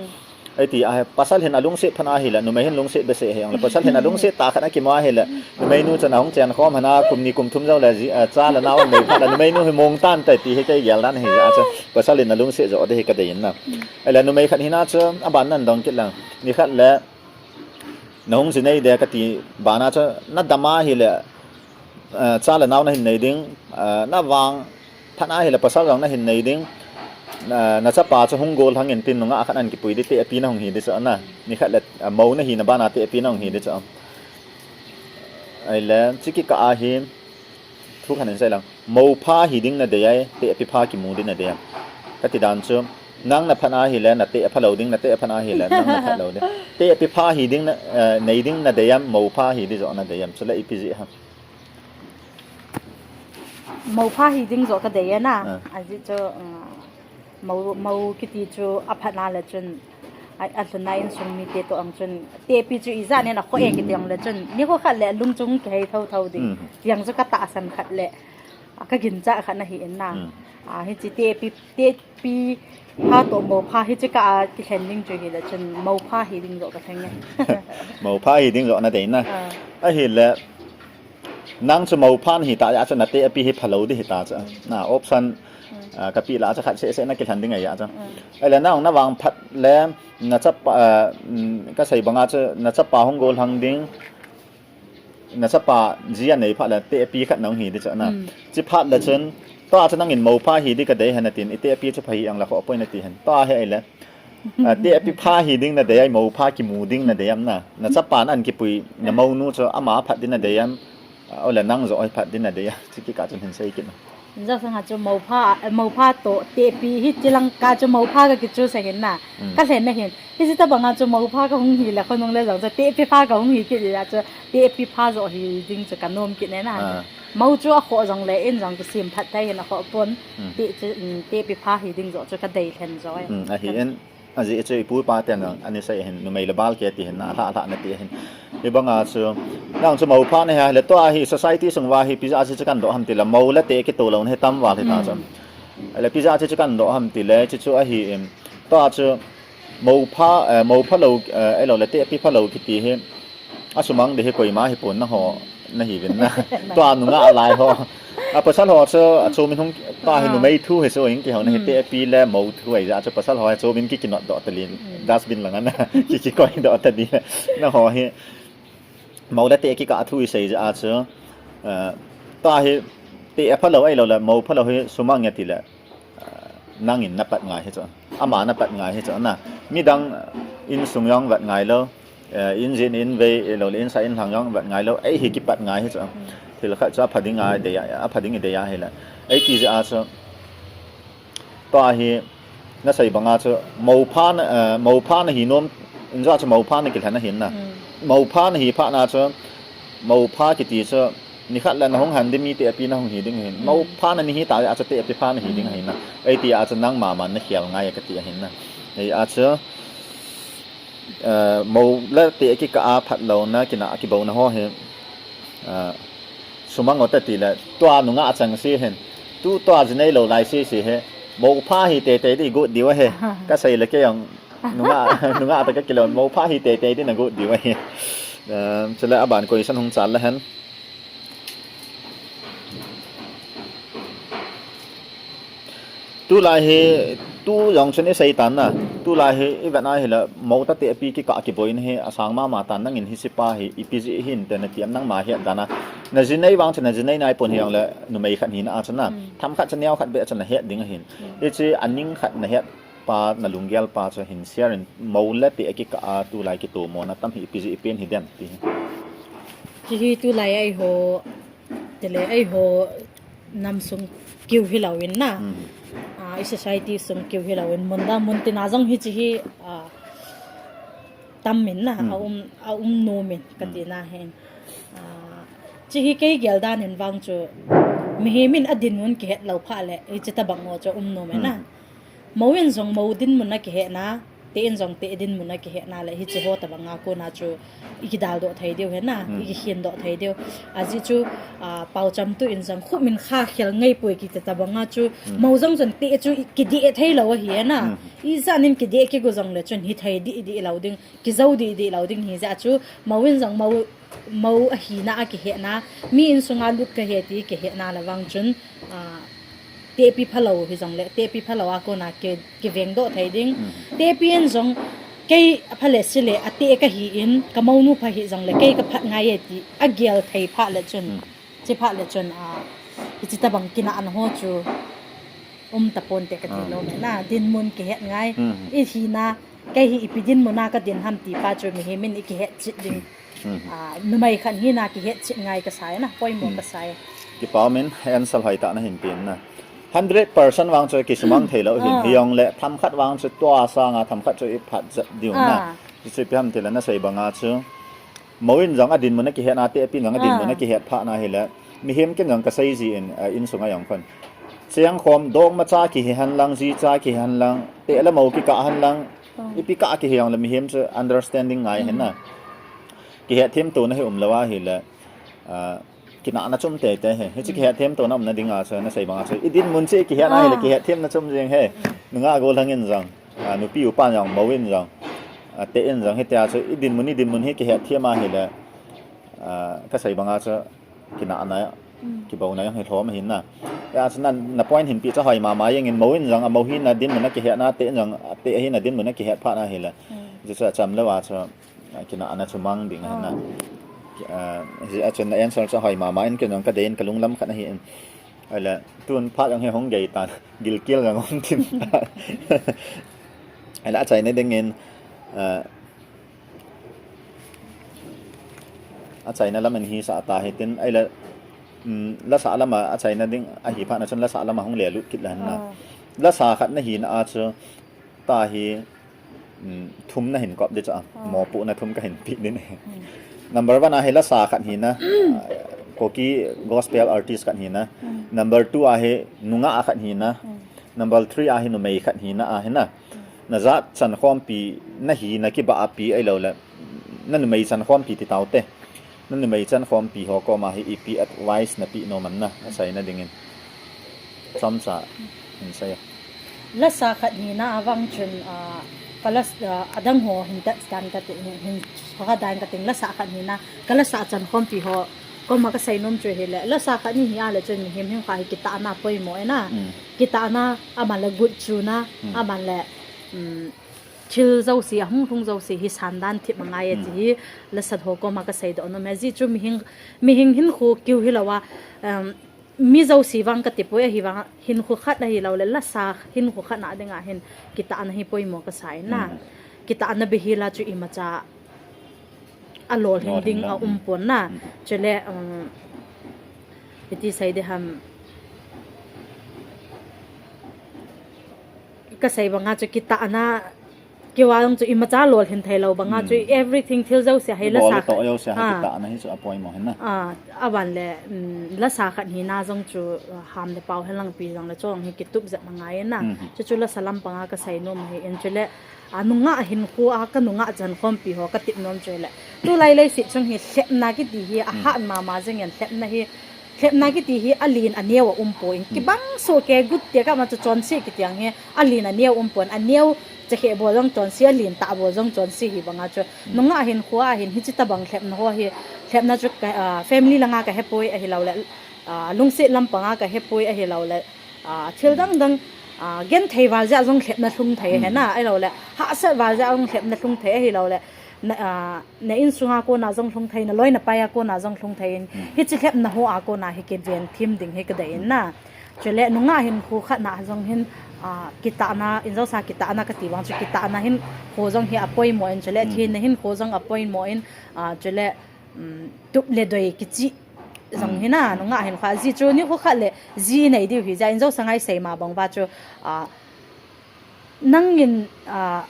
Iti ahi, pasal hin alungset phat ahile, numei hin lungset behseh hi jongle, pasal hin alungset tah khat akimu ahile, numeinu chun ahung chen khom hana, kum ni kum thum jou le, ji, a, cha le nao nei phat le, numeinu hi mong tan tai ti hi kei gel dan hi ja chu, pasal in alungset jo ding hi kadei in na. Ahile numei khat hina chu, aban nan dong kit lang, nikhat le, nahung jinei ding kati bana chu, nadam ahile, eh, cha le nao nahin nei ding, eh, navang phat ahile pasal jong nahin nei ding, na, nachapa chu hung gollhang in tin nungah khat ahin kipui ding, tehpi nahung hi ding chu na, nikhat le, eh, mou nahina bana tehpi nahung hi ding chu. Ahile, chu kikah ahi, thu khat hin sei lang, mou pha hi ding nadei ai, tehpi pha kimu ding nadei am? Kati dan chu, nang naphat ahile, nateh pha lou ding, nateh phat ahile, nang naphat lou ding. Tehpi pha hi ding na, eh, nei ding nadei am, mou pha hi ding jo nadei am, chule ipi jeh ham? Mou pha hi ding jo kadei e na. Ah. Ajeh chu, um, mou, mou kiti chu aphat na le chun, a, alhun na insung mite toh ang chun, tehpi chu ijat in akhoh e kiti ang le chun, nikho khat le lungchung kihei thotho ding. Mm. Ti ang chu katahsan khat le, a, kaginchat khat ahi in na. Mm. A, hiche tehpi, tehpi pha toh mou pha hiche kah a kilhen ding chu hile chun mou pha hi ding jo kalhen e. Mou pha hi ding jo nadei na. Ah. Ahile, nang chu mou pha nahi ta jeh chu natehpi hi phalou ding hita chu. Na option, ah, kape la chu khat seh seh nakilhen ding ahi a chu. Ahile nang navang phat le nachapa, ah, um, kasei banga chu nachapa hung gollhang ding. Nachapa ji anei phat le tehpi khat nahung hi ding chu na. Mm. Chi phat le chun, tua chu nangin mou pha hi ding kadei hen natin, itehpi chu pha hi ang le khoh poi nati hen. Tua hi ahile, ah, tehpi pha hi ding nadei ai, mou pha kimu ding nadei am na. Nachapan ahin kipui, namounu chu ama phat ding nadei am, ah, ole nang jo hi phat ding nadei am? Chu kikah chun hin sei kit na. Jat sanga chu mou pha, eh, mou pha toh tehpi hiche lang kah chu mou pha kakichoose ahin na. Mm. Kalhen ahin. Hiche tobanga chu mou pha kahung hile khonung le jong chu tehpi pha kahung hi kit le chu tehpi pha jo hi ding chu kanom kit e na. Ah. Mou chu akhoh jongle in jong kisem phat thei hin akhoh pon. Mm. Teh chu, mm, tehpi pha hi ding jo chu kadei lhen jo e. Mm, ahi in. Ajeh chu ipu ipa ten jong ana sei ahin, numei le bal kiti hin, na lhah lhah nati ahin. Hibanga chu, nang chu mou pha nahi ahile, tua hi society sung uva hi ipi jeh a chu kadoh ham tile, mou le teh kitoh louna hi tam val hita chu. Mm. Ahile ipi jeh a chu kadoh ham tile, chu chu ahi in. Tua chu mou pha, eh, mou phalou, eh, ahilou le tehpi phalou kiti hi, asumang ding hi koima hipon nangho, nahiuvin na. Tua nungah lai ho. A pasal ho chu, achom in hung, tua hi numei thu hi chu, in kihou na hi te api le mou thu ahi jeh chu pasal ho hi achom in ki kinot doh talin. Dustbin lang a na. Ki kikoi doh talin. Na ho hi. Mou le te kikah thu isei jeh chu. Eh, tua hi te aphalou ahilou le, mou phalou hi sumang e ti le. Ah, nangin napat ngai hi chu. Ama napat ngai hi chu na. Midang, ah, insung jong vat ngai lou. Eh, injin invei, ahilou le insah inlhang jong vat ngai lou. Ei hi kipat ngai hi chu. Thil khat chu apha ding a dei a, apha ding i dei a hile. Ei ti jeh a chu. Tua hi, nasei banga chu, mou pha na, eh, mou pha nahi nom, in jeh chu mou pha nakilhen ahin na. Mou pha nahi phat na chu, mou pha kiti chu, nikhat le nahung han ding mi te api nahung hi ding ahin. Mou pha nahi ta jeh chu te api pha nahi ding ahin na. Ei ti a chu nangma man nakhel ngai kati ahin na. Ei a chu, eh, mou le te kikah a phatlouna, kinah kibouna ho hi, eh, sumang o ta ti le, tua nungah achang si hin. Tu tua jinei lou lai si si hi. Mou pha hi teitei di got diu ahi. Kasei le kei jong nungah, nungah ta kakilou, mou pha hi teitei di nagot diu ahi. Eh, chule aban question hung chal le hen. Tulai hi, tu jong chun isei tan na. Tulai hi, ivet a hile, mou tate api kikah kiboina hi, asang mama tan nangin hiche pa hi, ipi jeh hin te nati am nangma het dan a. Najinei vang chu najinei nai pon hijongle, numei khat hina a chu na. Themkhat chu neo khat beh chu nahet ding ahin. Hiche aning khat nahet pa, nalunggel pa chu hin share in, mou le te kikah a tulai kitomona tam hi ipi jeh pen hi dem ti hi. Hiche hi tulai eiho, tile eiho nam sung kiu hilou in na. Ah, i society sung kiu hilou in, mun dang mun tina jong hiche hi, ah, tam in na, aum, aum nom in kati na hin. Ah, hiche hi kei gel dan in vang chu, mihem in adinmun kihet lou phat le, hiche tabang ho chu um nom in na. Mou in jong mou dinmun akihet na, te in jong te dinmun akihet na le, hiche ho tabang a kona chu ikidal doh thei diu ahi na, ikikhen doh thei diu. Ajeh chu, ah, paocham tu in jong khup min kha khel ngai poi kiti tabang a chu, mou jong chun te chu kidih thei lou ahi na. Ijat nin kidih kigo jongle chun hithei dih dih lou ding, kijou dih dih lou ding ahi jeh chu, mou in jong mou, mou ahina akihet na, mi insunga lut kahi ti kihet na le vang chun, ah, tepi phalou hijongle, tepi phalou a kona ki, kiveng doh thei ding. Tepi in jong kei apha le si le, ate kahi in, kamounu pha hijongle, kei kaphat ngai e ti, agel thei phat le chun. Hiche phat le chun, ah, hiche tabang kinahna ho chu um tapon te kati lou me na, dinmun kihet ngai. Ihina, kei hi ipi dinmun a kadin ham ti pa chu mihem in ikihet chet ding. Ah, numei khat hina kihet chet ngai kasai na, poimo kasai. Kipa um in answer hoitah nahin pen na. Hundred percent vang chu kisumang thei lou hin, hijongle themkhat vang chu tua sanga themkhat chu iphat jep diu na. Hichu ipi ham tile nasei banga chu. Mou in jong adinmun akihet na, te api in jong adinmun akihet phat na hile. Mihem ken jong kasei ji in, ah, insunga jong khun. Chengkhom dongma cha kihi hen lang, ji cha kihi hen lang, te le mou kikah hen lang, ipi kah kihi jongle mihem chu understanding ngai hen na. Kihet themtona hi um lou ahile, ah, kinahna chom teitei hi. Hiche kihet themtona umna dinga chu nasei banga chu. Idinmun chu ikihet na hile, kihet themna chom jeng hi. Nungah gollhang in jong, ah, nupi upa in jong, mou in jong, ah, te in jong, hitia chu idinmun, idinmun hi kihet them ahile, ah, kasei banga chu kinahna, kibouna jong hi lhom ahin na. Hijeh chun na, na point hinpeh chu hoi mama jeng in, mou in jong amou hina dinmun akihet na, te in jong, te ahina dinmun akihet phat na hile. Hichu acham lou a chu, ah, kinahna chu mang ding ahin na. Ah, hijeh chun na answer chu hoi mama in, ken jong kadei in, kalunglam khat ahi in. Ahile, tun phat jong hi hung gei tan, gilkel jong hung thim tan. Ahile, achaina dingin, ah, achaina lam in hisah ta hitin, ahile, um, lasah lama achaina ding ahi phat na chun lasah lama hung lelut kit le hen na. Lasa khat nahina a chu, tua hi, um, thum nahin kop ding chu a, mopohna thum kahin peh ding. Number one a hi lasa khat hina, ah, Kuki gospel artist khat hina. Number two a hi nungah khat hina. Number three a hi numei khat hina ahi na. Najat chankhompi nahina kibahpi ahilou le, nanumei chankhompi ti taute. Nanumei chankhompi ho koma hi ipi advice napeh nom am na, achaina dingin. Chomcha hin sei o. Lasa khat hina a vang chun, ah, kalas-, ah, adang ho hin touch dan kati, hin, hin pha dan kating, lasa khat hina, kalasa chankhompi ho, Koma kasei nom chu hile, lasa khat ni hi a le chun mihem hinkho hi kitahna poimo e na. Kitahna, aman le gut chuna, aman le, um, thil jouse, ahung lhung jouse hi sandan thip angai e ti hi, lasa ho koma kasei doh nom e. Ajeh chu mihem, mihem hinkho keu hilou a, um, mi jouse vang kati poi, ahivang hinkho khat ahilou le, lasa hinkho khat na dinga hin kitahna hi poimo kasa e na. Kitahna beihela chu imacha alolhin ding aum pon na. Chule, um, iti sei ding ham, kasei banga chu kitahna, keu a jong chu imacha lolhin theilou banga chu everything thil jouse hi lasa khat. Lolhin to jouse hi kitahna hi chu apoimo hin na. Ah, aban le, um, lasa khat hina jong chu, uh, ham le pao hi langpi jong le chong hi kitup jep angai na. Chu chu lasa lampanga kasei nom hi in chule, a, nungah hinkho a, ka nungah chankhompi ho katep nom chu le. Tulai leiset chung hi lhepna kiti hi ahat mama jeng in lhepna hi, lhepna kiti hi alen aneo aum poi. Kibang soh kei gut tia kama chu chonse kiti ang hi alen aneo um pon, aneo chakhe bol jong chonse, alen tah bol jong chonse hi banga chu. Nungah hinkho a hin hichi tabang lhepna ho hi, lhepna chu ka, a, family langa kahe poi ahilou le, a, lungset lampanga kahe poi ahilou le, a, thil dang dang, a, genthei val jeh a jong lhepna lhung thei hi na, ahilou le, hahsat val jeh a jong lhepna lhung thei ahilou le, na, a, na insunga kona jong lhung thei, na loi na pai a kona jong lhung thei in, hichi lhepna ho a kona hi kiven thim ding hi kadei in na. Chule nungah hinkho khat na jong hin, a, kitahna, in jouse kitahna kati vang chu kitahna hinkho jong hi apoimo in, chule thenna hinkho jong apoimo in, a, chule, um, tup le doi kichi jong hi na, nungah hinkho a ji chu nikho khat le ji nei diu hi jeh a in jouse ngai sei ma bang uva chu, a, nangin, a,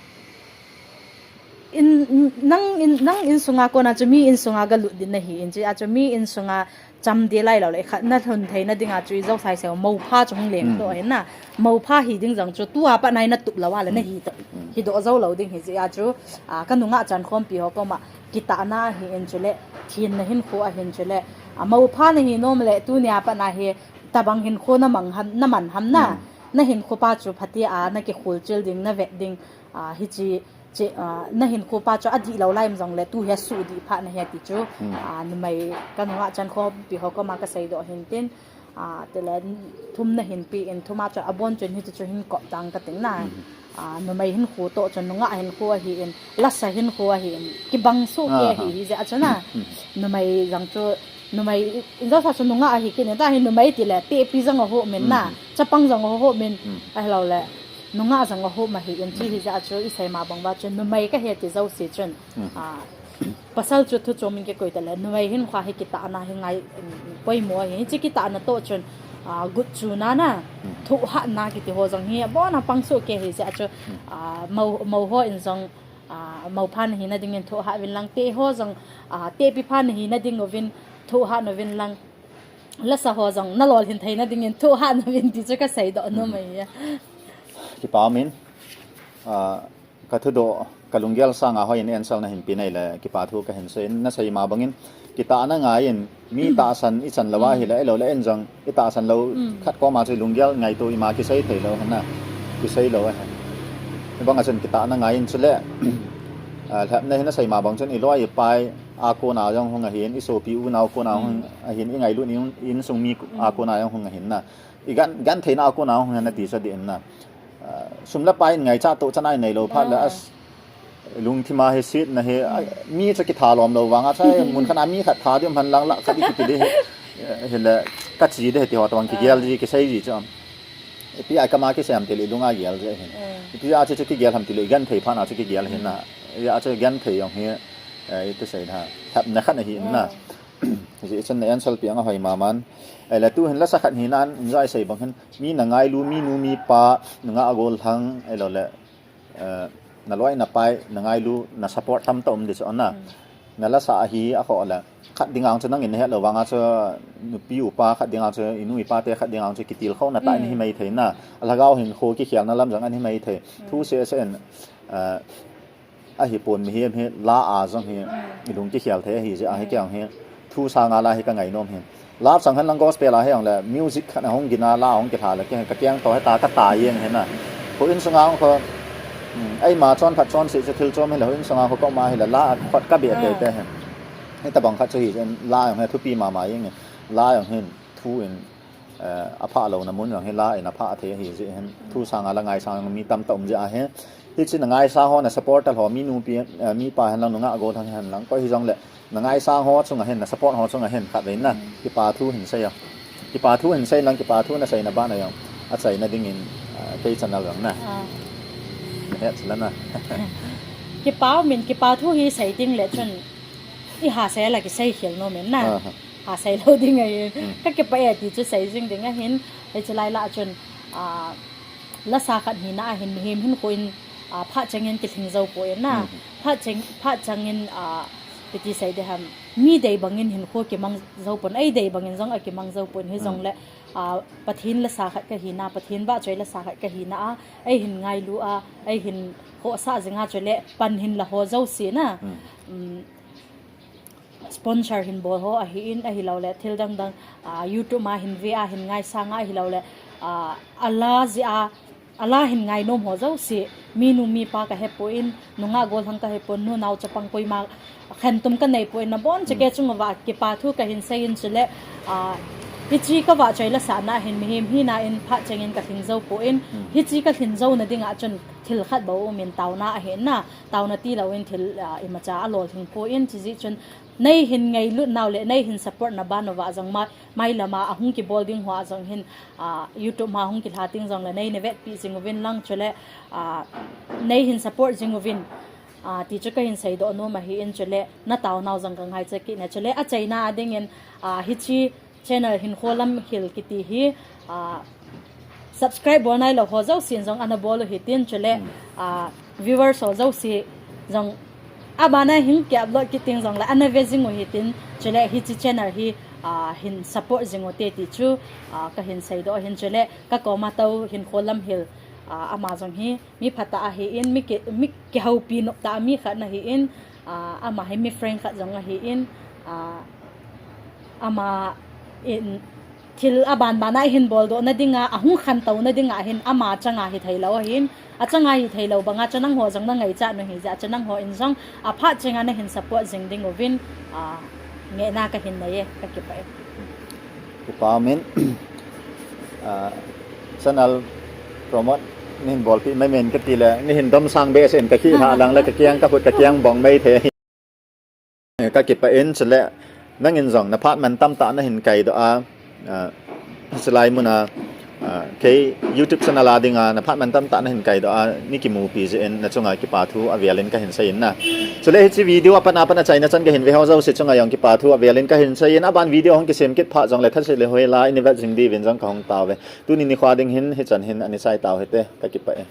in, nang in, nang insunga kona chu mi insunga galut ding nahi in, jeh a chu mi insunga cham ding lai lou le, khat na lhun theina dinga chu i jouse sei mopha chu hung leng to hin na. Mopha hi ding jong chu tua pat nai na tup lou a le nahi to. Hi doh jou lou ding hi jeh a chu, a, ka nungah chankhompi ho koma kitahna ahi in chule, thenna hinkho ahin chule, a, mopha nahi nom le, tunia pat na hi tabang hinkho na mang ham, na man ham na. Na hinkho pa chu phatea na kikhol chil ding, na vet ding, a, hichi, chi, a, na hinkho pa chu adih lou lai um jong le, tu hi asuh dih phat nahi ti chu, a, numei ka nungah chankhompi ho koma kasei doh hin tin, a, tile thum nahin pe in, thum a chu abon chun hichu chu hin kop tang kating na. A, numei hinkho toh chun nungah hinkho ahi in, lasa hinkho ahi in, kibang soh kei ahi hi jeh a chu na. Numei jong chu, numei, in jouse chu nungah ahi kit in, tua hi numei tile, tehpi jong ahom in na, chapang jong ahom in, ahilou le, nungah jong ahom ahi in, chu hi jeh a chu i sei ma bang uva chu numei kahi ti jouse chun, a, pasal chu thu chom in kikoi tale, numei hinkho hi kitahna hi ngai, um, poimo ahi. Hichi kitahna toh chun, a, gut chuna na, thohhatna kiti ho jong hi abon a pang soh kei hi jeh a chu, a, mo, mo ho in jong, a, mopha nahina dingin thohhat uvin lang, teh ho jong, a, tehpi pha nahina ding uvin thohhat uvin lang, lasa ho jong na lolhin theina dingin thohhat uvin ti chu kasei doh nom ahi. Kipa um in, a, ka thudoh, ka lunggel sanga hoi in answer nahin pe nai le, kipa thu kahin sei in, nasei ma bangin, kitahna ngai in, mi tahsan i chan lou ahile, ahilou le, en jong, i tahsan lou, khat koma chu lunggel ngaito ima kisei thei lou, hina, kisei lou, eh. Hibang a chun kitahna ngai in chule, a, lhepna hi nasei ma bang chun, i loi i pai a kona jong hung ahin, i sopi unau kona hung ahin, i ngailut in, insung mi a kona jong hung ahin na. I gan, gan theina a kona hung ahin nati sa din na. A, sum le pai in ngaichat toh chanai neilou phat le, as, lungthima hi setna hi, a, mi chu kitha lom lou vanga chu, mun khat a mi khat tha diu man lang lah khat i kiti di hi. Hile, kachi di hi ti ho tawang kigel di, kisei di chu. Ipi a kama kisem ti le lunga gel di hin. Ipi a chu chu kigel ham ti le gan thei phat na chu kigel hin na. Ya chu gan thei jong hi, eh, iti sei na. Thap na khat na hi na. Ji chun na answer pi ang a hoi maman. Ahile tu hin lasa khat hi nan, in jai sei bang hin. Mi na ngailu, mi nu, mi pa, nungah a gollhang, ahilou le, eh, na loi na pai, na ngailu, na support tamtah um di chu ana. Na lasa ahi a kho le. Khat ding ang chu nangin na het lou vanga chu nupi upa, khat ding ang chu i nu i pa te, khat ding ang chu kitilkhouna tah in hi mai thei na. A lhagao hinkho kikhelna lam jong an hi mai thei. Thu sese in, eh, ahi pon mihem hi la a jong hi i lung kikhel thei ahi jeh a hi kei ang hi thu sanga la hi ka ngai nom hi. La chang hen lang gospel a hi ang le music khat a hung gin a la hung kilha le kei ka keng to heta ka ta yeng hi na. Houin sunga hung kho, um, eima chonphat chonse chu thil chom hi le houin sunga hung kho koma hi le la a khot ka be te te hi. Hitabang khat chu hi, la jong hi thupi mama jeng in, la jong hin thu in, eh, apha louna mun jong hi la in apha thei ahi jeh hin, thu sanga la ngaisang mi tamtah um jeh ahi. Hiche na ngaisang ho, na supporter ho, mi nupi, eh, mi pa hen lang, nungah gollhang hen lang, koi hijongle, na ngaisang ho chunga hin, na support ho chunga hin, khatvei na, kipa thu hin sei a. Kipa thu hin sei lang, kipa thu na seina bana jong, achaina dingin, ah, kei channel jong na. Ah. Na het chula na. Kipa umin, kipa thu hi sei ding le chun, i ha sei la kisei khel nom in na. Aha. Ha sei lou ding ahi. Hmm. Ka kipa e ti chu sei jing ding ahin, hiche lai la chun, ah, lasa khat hina ahin mihem hinkho in, ah, phat chengin kilhing jou poi na. Hmm. Phat cheng, phat chengin, ah, kiti sei ding ham, mi dei bangin hinkho kimang jou pon, ei dei bangin jong akimang jou pon hijongle, ah, Pathen lasa khat ka hina, Pathen vahchoi lasa khat ka hina a, ei hin ngailu a, ei hin khohsah jing a chule pan hin la ho jouse na. Hmm. Um, sponsor hin bol ho ahin, ahiloule thil dang dang, ah, YouTube ma hin ve a, hin ngaisang a, ahiloule, ah, ala jeh a, ala hin ngainom ho jouse, mi nu mi pa ka hepon, nungah gollhang ka hepon, nu nao chapang koima khentum ka neipon, nabon cheh chunguva kipa thu ka hin sei in chule, ah, hiche ka vahchoi lasa na hin mihem hina in phat chengin ka lhing jou pon, hmm, hiche ka lhing jouna dinga chun thil khat bou umin taona ahi na, taona tilou in thil, ah, imacha alolhing pon, chujeh chun nei hin ngailut nau le, nei hin support na ban uva jong ma, mailama ahung kibol ding hoa jong hin, ah, YouTube ma hung kilha ding jongle nei na vetpi jing uvin lang chule, ah, nei hin support jing uvin, ah, ti chu ka hin seidoh nom ahin chule, na taonau jong ka ngaicha kit na chule, achaina a dingin, ah, hiche channel Hinkho Lamhil kiti hi, ah, subscribe bol nailou ho jousen jong ana bol u hitin chule, hmm, ah, viewers ho jouse jong abana hin ki upload kit teng jongle ana ve jing u hitin chule hiche channel hi, ah, hin support jing ute ti chu, ah, ka hin seidoh ahin chule ka koma tou Hinkho Lamhil, ah, ama jong hi mi phatah ahin, mi ki, mi kihoupi nop tah a mi khat ahin, ah, ama hi mi frank khat jong ahin, ah, ama in thil aban ban a hin boldoh na dinga, ahung khantou na dinga hin ama changa hithei lou ahin, achanga hithei lou banga chu nangho jong na ngaichat u ahi jeh a chu nangho in jong aphat chenga na hin support jing ding uvin, ah, ngehna ka hin nei e, ka kipah e. Kipa umin, ah, channel promote nei hin bolpeh mai men kati le, nei hin domsang behseh in ka kihah lang le, ka kiang ka khut ka kiang bong mai thei. Ka kipah in, chule nangin jong na phat mantam tah na hin kaidoh a, ah, hiche lai muna, ah, kei YouTube channel a dinga na phat mantam tah na hin kaidoh a, nei kimupi jeh in na chunga kipa thu avel in ka hin sei in na. Chule hiche video apat apat a chaina chan ka hin ve ho jouse chunga jong kipa thu avel in ka hin sei in, aban video hung kisem kit phat jongle thase le hoila in nei vet jing diuvin jong ka hung tao ve. Tuni nikho ding hin hichan hin ana chai tau hite, ka kipah e.